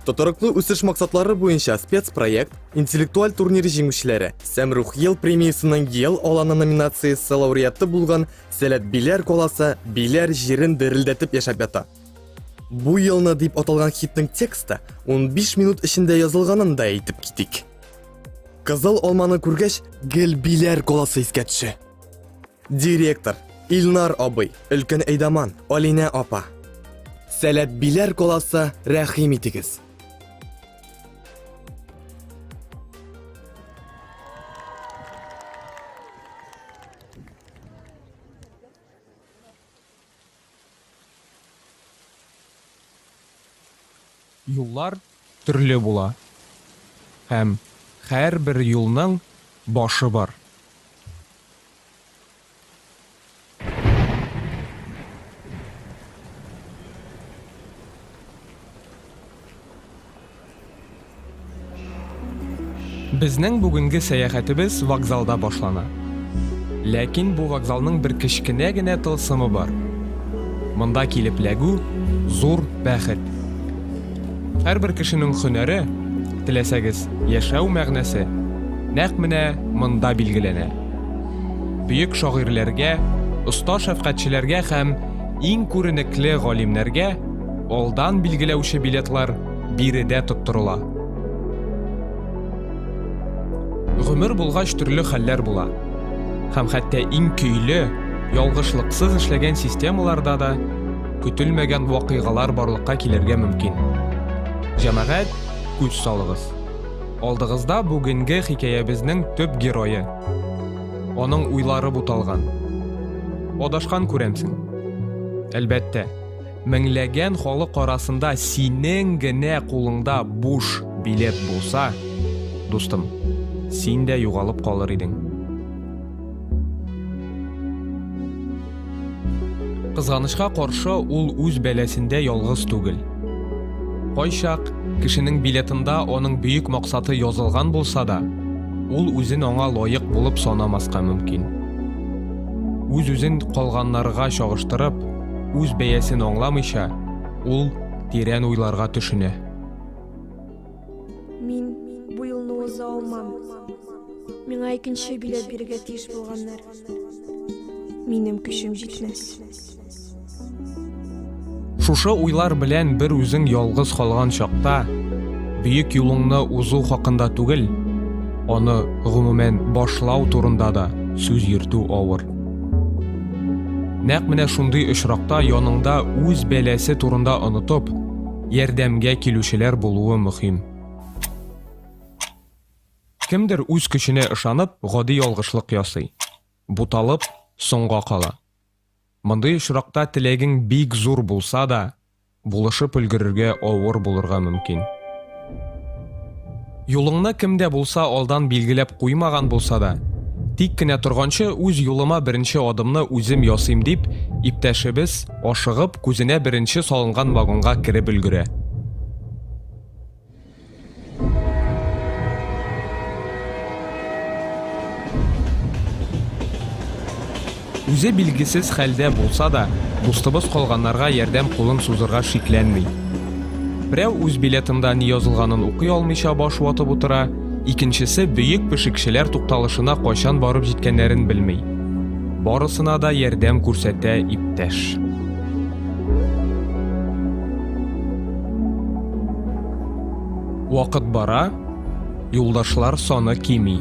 Тотрыклы үсеш максатлары буенча спецпроект интеллектуаль турнир җиңүчеләре Сәмрух ел премиясенең Ел аланы номинациясе лауреаты булган Сәләт Биләр каласы Биләр җирен дерелдәтеп яшәп ята. Бу елны дип аталган хитның тексты 15 минут эчендә язылганын да әйтеп китик. Кызыл алманы күргәч, гел Биләр каласы искә төшә. Директор Илнар абый, өлкән әйдаман Алинә апа. Сәләт Биләр каласы, рәхим итегез.
Юллар төрле була. Һәм һәрбер юлның башы бар. Безнең бүгенге сәяхәтебез вокзалда башлана. Ләкин бу вокзалның бер кечкенә генә тылсымы бар. Монда килеп ләгү зур бәхет. Һәрбер кешенең һөнәре, теләсәгез, яшәү мәгънәсе нәкъ менә монда билгеләнә. Бөек шагыйрьләргә, оста шәфкатьчеләргә һәм иң күренекле галимнәргә алдан билгеләүче билетлар биредә тоттырыла. Гомер булгач төрле хәлләр була. Һәм хәтта иң көйле, ялгышлыксыз эшләгән системаларда да көтелмәгән вакыйгалар барлыкка килергә мөмкин. Җәмәгать, күз салыгыз. Алдыгызда бүгенге хикәябезнең төп герое. Аның уйлары буталган. Адашкан күрәмсең. Әлбәттә, меңләгән халык арасында синең генә кулыңда буш билет булса, дустым, син дә югалып калыр идең. Кызганычка каршы, ул үз бәласендә ялгыз түгел. Кайчак кешенең билетында аның бөек максаты язылган булса да, ул үзен аңа лаек булып санамаска мөмкин. Үз-үзен калганнарга чагыштырып, үз бәясен аңламыйча, ул тирән уйларга төшенә.
Мин бу юлны уза алмам. Миңа икенче билет бирергә тиеш булганнар. Минем көчем җитмәс.
Шушы уйлар белән бер үзең ялгыз калган чакта, бөек юлыңны узу хакында түгел, аны гомумән башлау турында да сүз йөртү авыр. Нәкъ менә шундый очракта яныңда үз бәласе турында онытып, ярдәмгә килүчеләр булуы мөһим. Кемдер үз көченә ышанып, гади ялгышлык ясый. Буталып, соңга кала. Мондый очракта теләгең бик зур булса да, булышып өлгерергә авыр булырга мөмкин. Юлыңны кем дә булса алдан билгеләп куймаган булса да, тик кенә торганчы үз юлыма беренче адымны үзем ясыйм дип, иптәшебез, ашыгып, күзенә беренче салынган вагонга кереп өлгерә. Үзе билгесез хәлдә булса да, дустыбыз калганнарга ярдәм кулын сузырга шикләнми. Берәү үз билетында ни язылганын укый алмыйча баш ватып утыра, икенчесе бөек пешекчеләр тукталышына кайчан барып җиткәннәрен белми. Барысына да ярдәм күрсәтә иптәш. Вакыт бара, юлдашлар саны кими.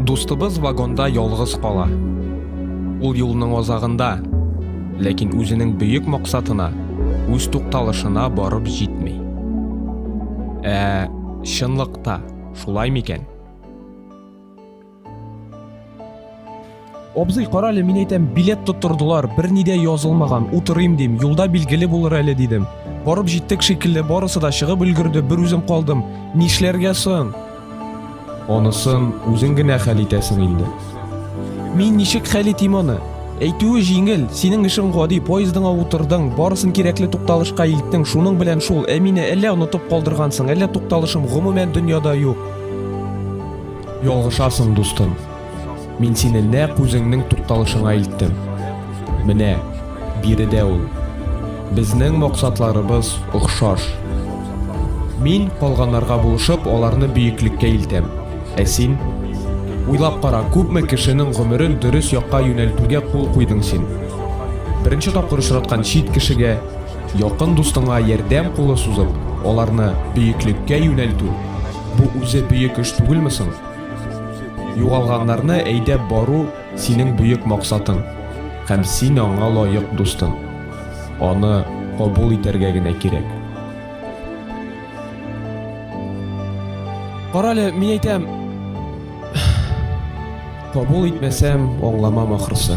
Дустыбыз вагонда ялгыз кала. Ул юлның азагында, ләкин үзенең бөек максатына, үз тукталышына барып җитми. Ә чынлыкта шулай микән? Абзый, кара әле, мин әйтәм, билет тоттырдылар, берни дә язылмаган, утырыйм дим, юлда билгеле булыр әле дидем.
Барып җиттек шикелле, барысы да чыгып өлгерде, бер үзем калдым. Нишләргә соң? Анысын үзең генә хәл итәсең инде. Мин ничек хәл итим аны? Әйтүе җиңел, синең эшең гади, поездыңа утырдың, барысын кирәкле тукталышка илттең, шуның белән шул, ә мине әллә онытып калдыргансың, әллә тукталышым гомумән дөньяда юк. Ялгышасың, дустым. Мин сине нәкъ үзеңнең тукталышыңа илттем. Менә, биредә ул. Безнең максатларыбыз охшаш. Мин, калганнарга булышып, аларны бөеклеккә илтәм. Ә син? Уйлап кара, күпме кешенең гомерен дөрес якка юнәлтүгә кул куйдың син. Беренче тапкыр очраткан чит кешегә, якын дустыңа ярдәм кулы сузып, аларны бөеклеккә юнәлтү, бу үзе бөек эш түгелме соң? Югалганнарны әйдәп бару синең бөек максатың, һәм син аңа лаек, дустым. Аны кабул итәргә генә кирәк. Карале, мин әйтәм. Кабул итмәсәм, аңламам ахрысы.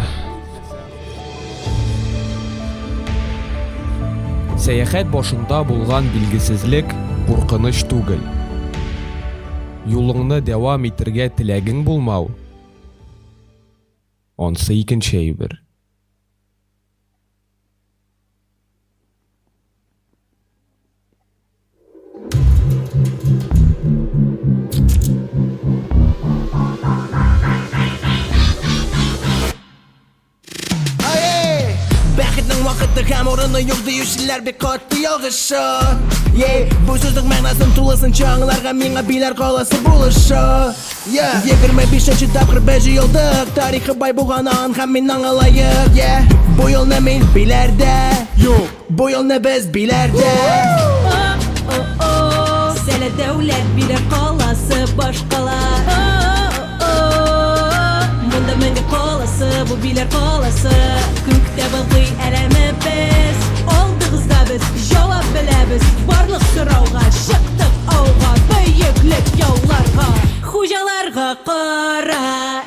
Сәяхәт башында булган билгесезлек куркыныч түгел. Юлыңны дәвам итергә теләгең булмау, ансы икенче әйбер.
Бәхетнең вакыты һәм урыны юк диючеләр бик каты ялгыша. Ей, бу сүзнең мәгънәсен тулысынча аңларга миңа Биләр каласы булыша. Yeah. 25 тапкыр без җыелдык, тарихы бай булган ан һәм мин аңа лаек. Yeah. Бу елны мин Биләрдә. Юк, бу елны без Биләрдә.
Сәләт дәүләт Биләр каласы башкала. Монда мәңге каласы, бу Биләр каласы. Күктә балкый әләмебез. Алдыгызда без җавап беләбез. Барлык сорауга чыктык ауга, бөеклек яуларга. Хуҗаларга кара.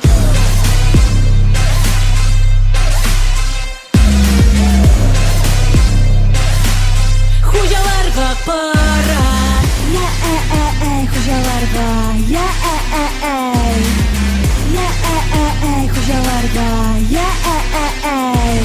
Хуҗаларга кара.
Я ә ә әй хуҗаларга, я ә ә әй. Я ә ә әй хуҗаларга, я ә ә әй.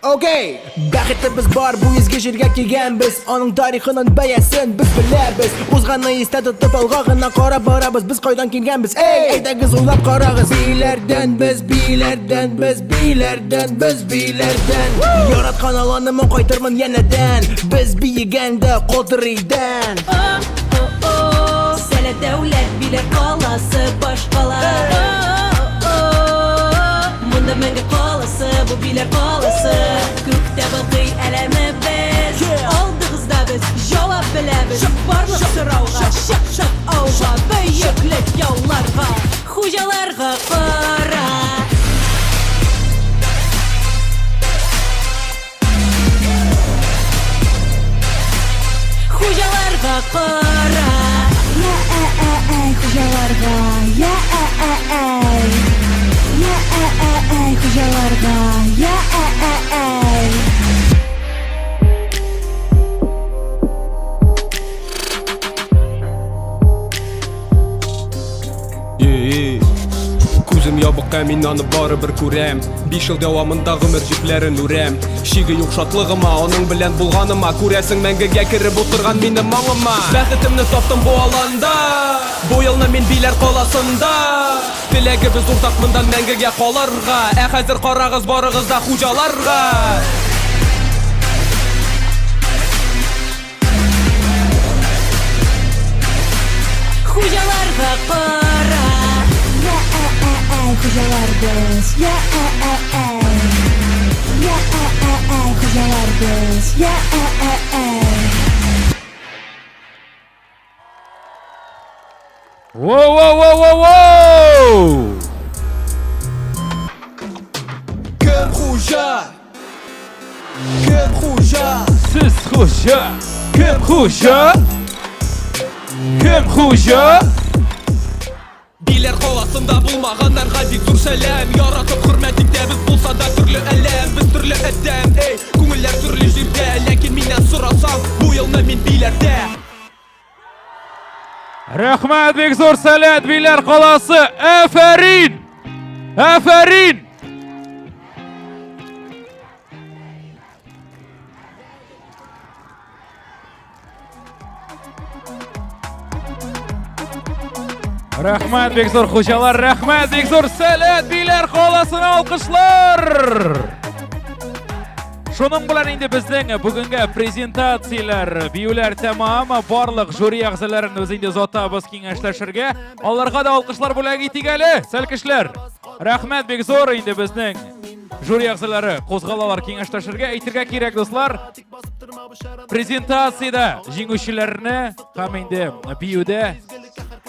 Окей, бәхетебез бар, бу изге җиргә килгәнбез. Аның тарихының бәясен без беләбез. Узганны истә тотып, алга гына карап барабыз. Без кайдан килгәнбез? Эй, әйдәгез уйлап карагыз. Биләрдән без, биләрдән без, биләрдән без, биләрдән. Яраткан аланыма кайтырмын янәдән. Без биегәндә калтырый идән.
О-о-о, Сәләт дәүләт Биләр каласы башкала. О-о-о, Монда мәңге каласы, бу Биләр каласы. Күктә балкый әләмебез. Алдыгызда без җавап беләбез. Барлык сорауга чыктык ауга, бөеклек яуларга. Хуҗаларга кара. Хуҗаларга кара.
Я ә ә әй хуҗаларга, я ә ә әй. Я ә ә әй хуҗаларга, я ә ә әй.
Ей, Күзем ябык, ә мин аны барыбер күрәм. Биш ел дәвамында гомер җепләрен үрәм. Шиге юк шатлыгыма, аның белән булганыма. Күрәсең, мәңгегә кереп утырган минем аңыма. Бәхетемне таптым бу аланда. Бу елны мин Биләр каласында. Теләгебез уртак моннан мәңгегә калырга. Ә хәзер карагыз барыгыз да хуҗаларга.
Хуҗаларга кара.
Я ә ә әй хуҗалар без, я ә ә әй. Я ә ә әй хуҗалар без, я ә ә әй.
Воу, воу, воу, воу, воу!
Кем хуҗа? Кем хуҗа?
Сез хуҗа! Кем хуҗа? Кем хуҗа?
Биләр каласында булмаганнарга бик зур сәлам. Яратып хөрмәт итәбез, булса да төрле әләм. Без төрле адәм, эй, күңелләр төрле җирдә.
Рәхмәт бик зур Сәләт Биләр каласы. Афәрин! Афәрин! Рәхмәт бик зур хуҗалар, рәхмәт бик зур Сәләт Биләр каласына алкышлар! Шуның белән инде безнең бүгенге презентацияләр, биюләр тәмам. Барлык жюри әгъзаларын без инде озатабыз киңәшләшергә. Аларга да алкышлар бүләк итик әле, сәлкешләр. Рәхмәт бик зур инде безнең жюри әгъзалары кузгалалар киңәшләшергә. Әйтергә кирәк, дуслар, презентациядә җиңүчеләрне һәм инде биюдә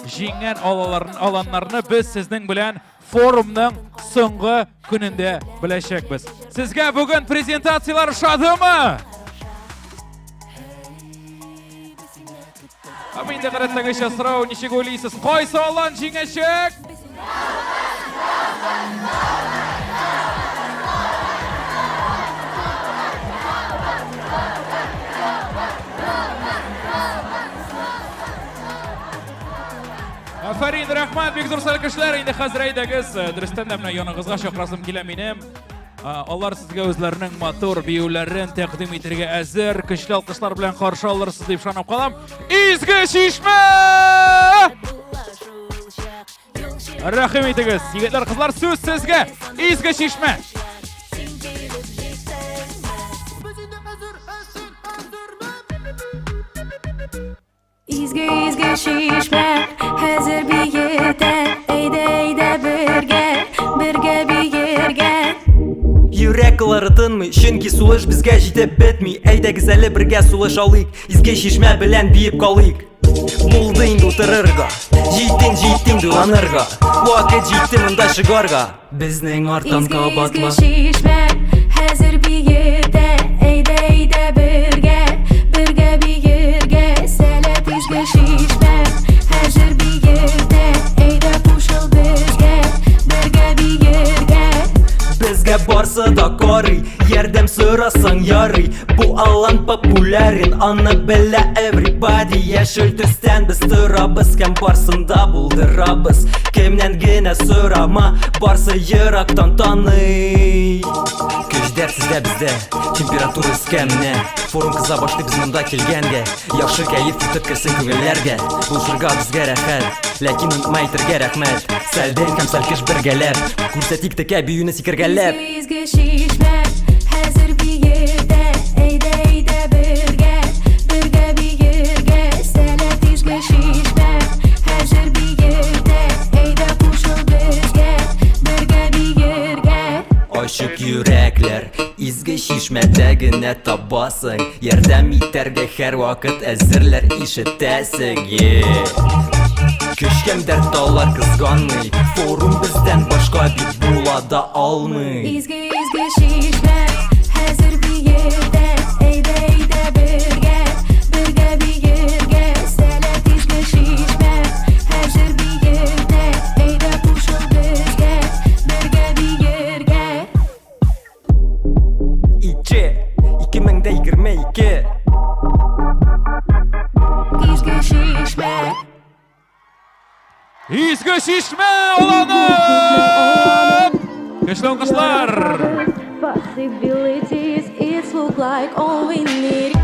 җиңгән аланнарны без сезнең белән форумның соңгы көнендә беләчәкбез. Сезгә бүген презентацияләр ошадымы? Һәм инде гадәттәгечә сорау, ничек уйлыйсыз, кайсы алан җиңәчәк? Афәрин, рәхмәт, бик зур сәлкешләр. Инде хәзер әйдәгез, э, дөрестән дә менә яныгызга чакырасым килә минем. Э, алар сезгә үзләренең матур биюләрен тәкъдим итәргә әзер. Көчле алкышлар белән каршы алырсыз дип ышанып калам. Изге чишмә! Рәхим итегез, егетләр, кызлар, сүз сезгә. Изге чишмә!
Изге, изге чишмә, хәзер биетә, әйдә, әйдә бергә, бергә биергә.
Йөрәк кыллары тынмый, чөнки сулыш безгә җитеп бетми. Әйдәгез әле бергә сулыш алыйк, изге чишмә белән биеп калыйк. Булды инде утырырга, җитте, җитте инде уйланырга. Вакыт җитте монда чыгарга. Безнең арттан
Изге,
кабатла.
изге чишмә, хәзер биетә, әйдә, әйдә бергә, бергә биергә. Сәләт изге чишмә, хәзер биетә, әйдә кушыл безгә, бергә биергә.
Безгә барсы да карый, ярдәм сорасаң ярый. Бу алан популярен, аны белә everybody. Яшел төстән без торабыз һәм барсын да булдырабыз. Кемнән генә сорама, барсы ерактан таный. Көч дәрт сездә бездә, температура өскә менә. Форум кыза башлый без монда килгәнгә. Яхшы кәеф үтеп керсен күңелләргә. Булышырга безгә рәхәт, ләкин онытма әйтергә рәхмәт. Сәлдән һәм сәлкеш бергәләп, күрсәтик текә биюне сикергәләп.
Изге чишмә, хәзер биетә, әйдә, әйдә бергә, бергә биергә. Сәләт изге чишмә, хәзер биетә, әйдә кушыл безгә, бергә биергә.
Ачык йөрәкләр, изге чишмәдә генә табасың. Ярдәм итәргә һәрвакыт әзерләр, ишетәсең, yeah. Көч һәм дәрт алар кызганмый, форум бездән башка бит була да алмый.
Изге, изге чишмә, хәзер биетә, әйдә, әйдә бергә, бергә биергә. Сәләт изге чишмә, хәзер биетә, әйдә кушыл безгә, бергә биергә.
Ике, 2022.
Изге чишмә.
Изге чишмә аланы! Көчле алкышлар!
Possibilities, it's look like all we need.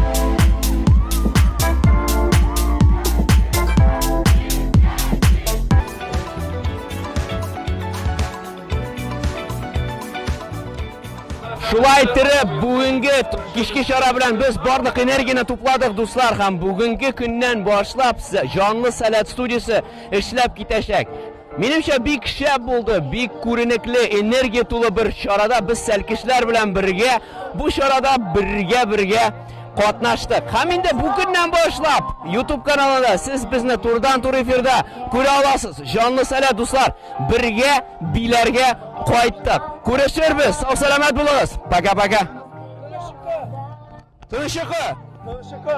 Шулай иттереп, бүгенге кичке чара белән без барлык энергияне тупладык, дуслар, һәм бүгенге көннән башлап җанлы сәләт студиясе эшләп китәчәк. Минемчә, бик шәп булды, бик күренекле, энергия тулы бер чарада без сәлкешләр белән бергә, бу чарада бергә-бергә катнаштык. Һәм инде бу көннән башлап YouTube каналында сез безне турыдан-туры эфирда күрә аласыз. Җанлы сәләт, дуслар, бергә биләргә кайттык. Күрешербез, сау-сәламәт булыгыз. Пока-пока. Тыныч йокы.
Тыныч йокы.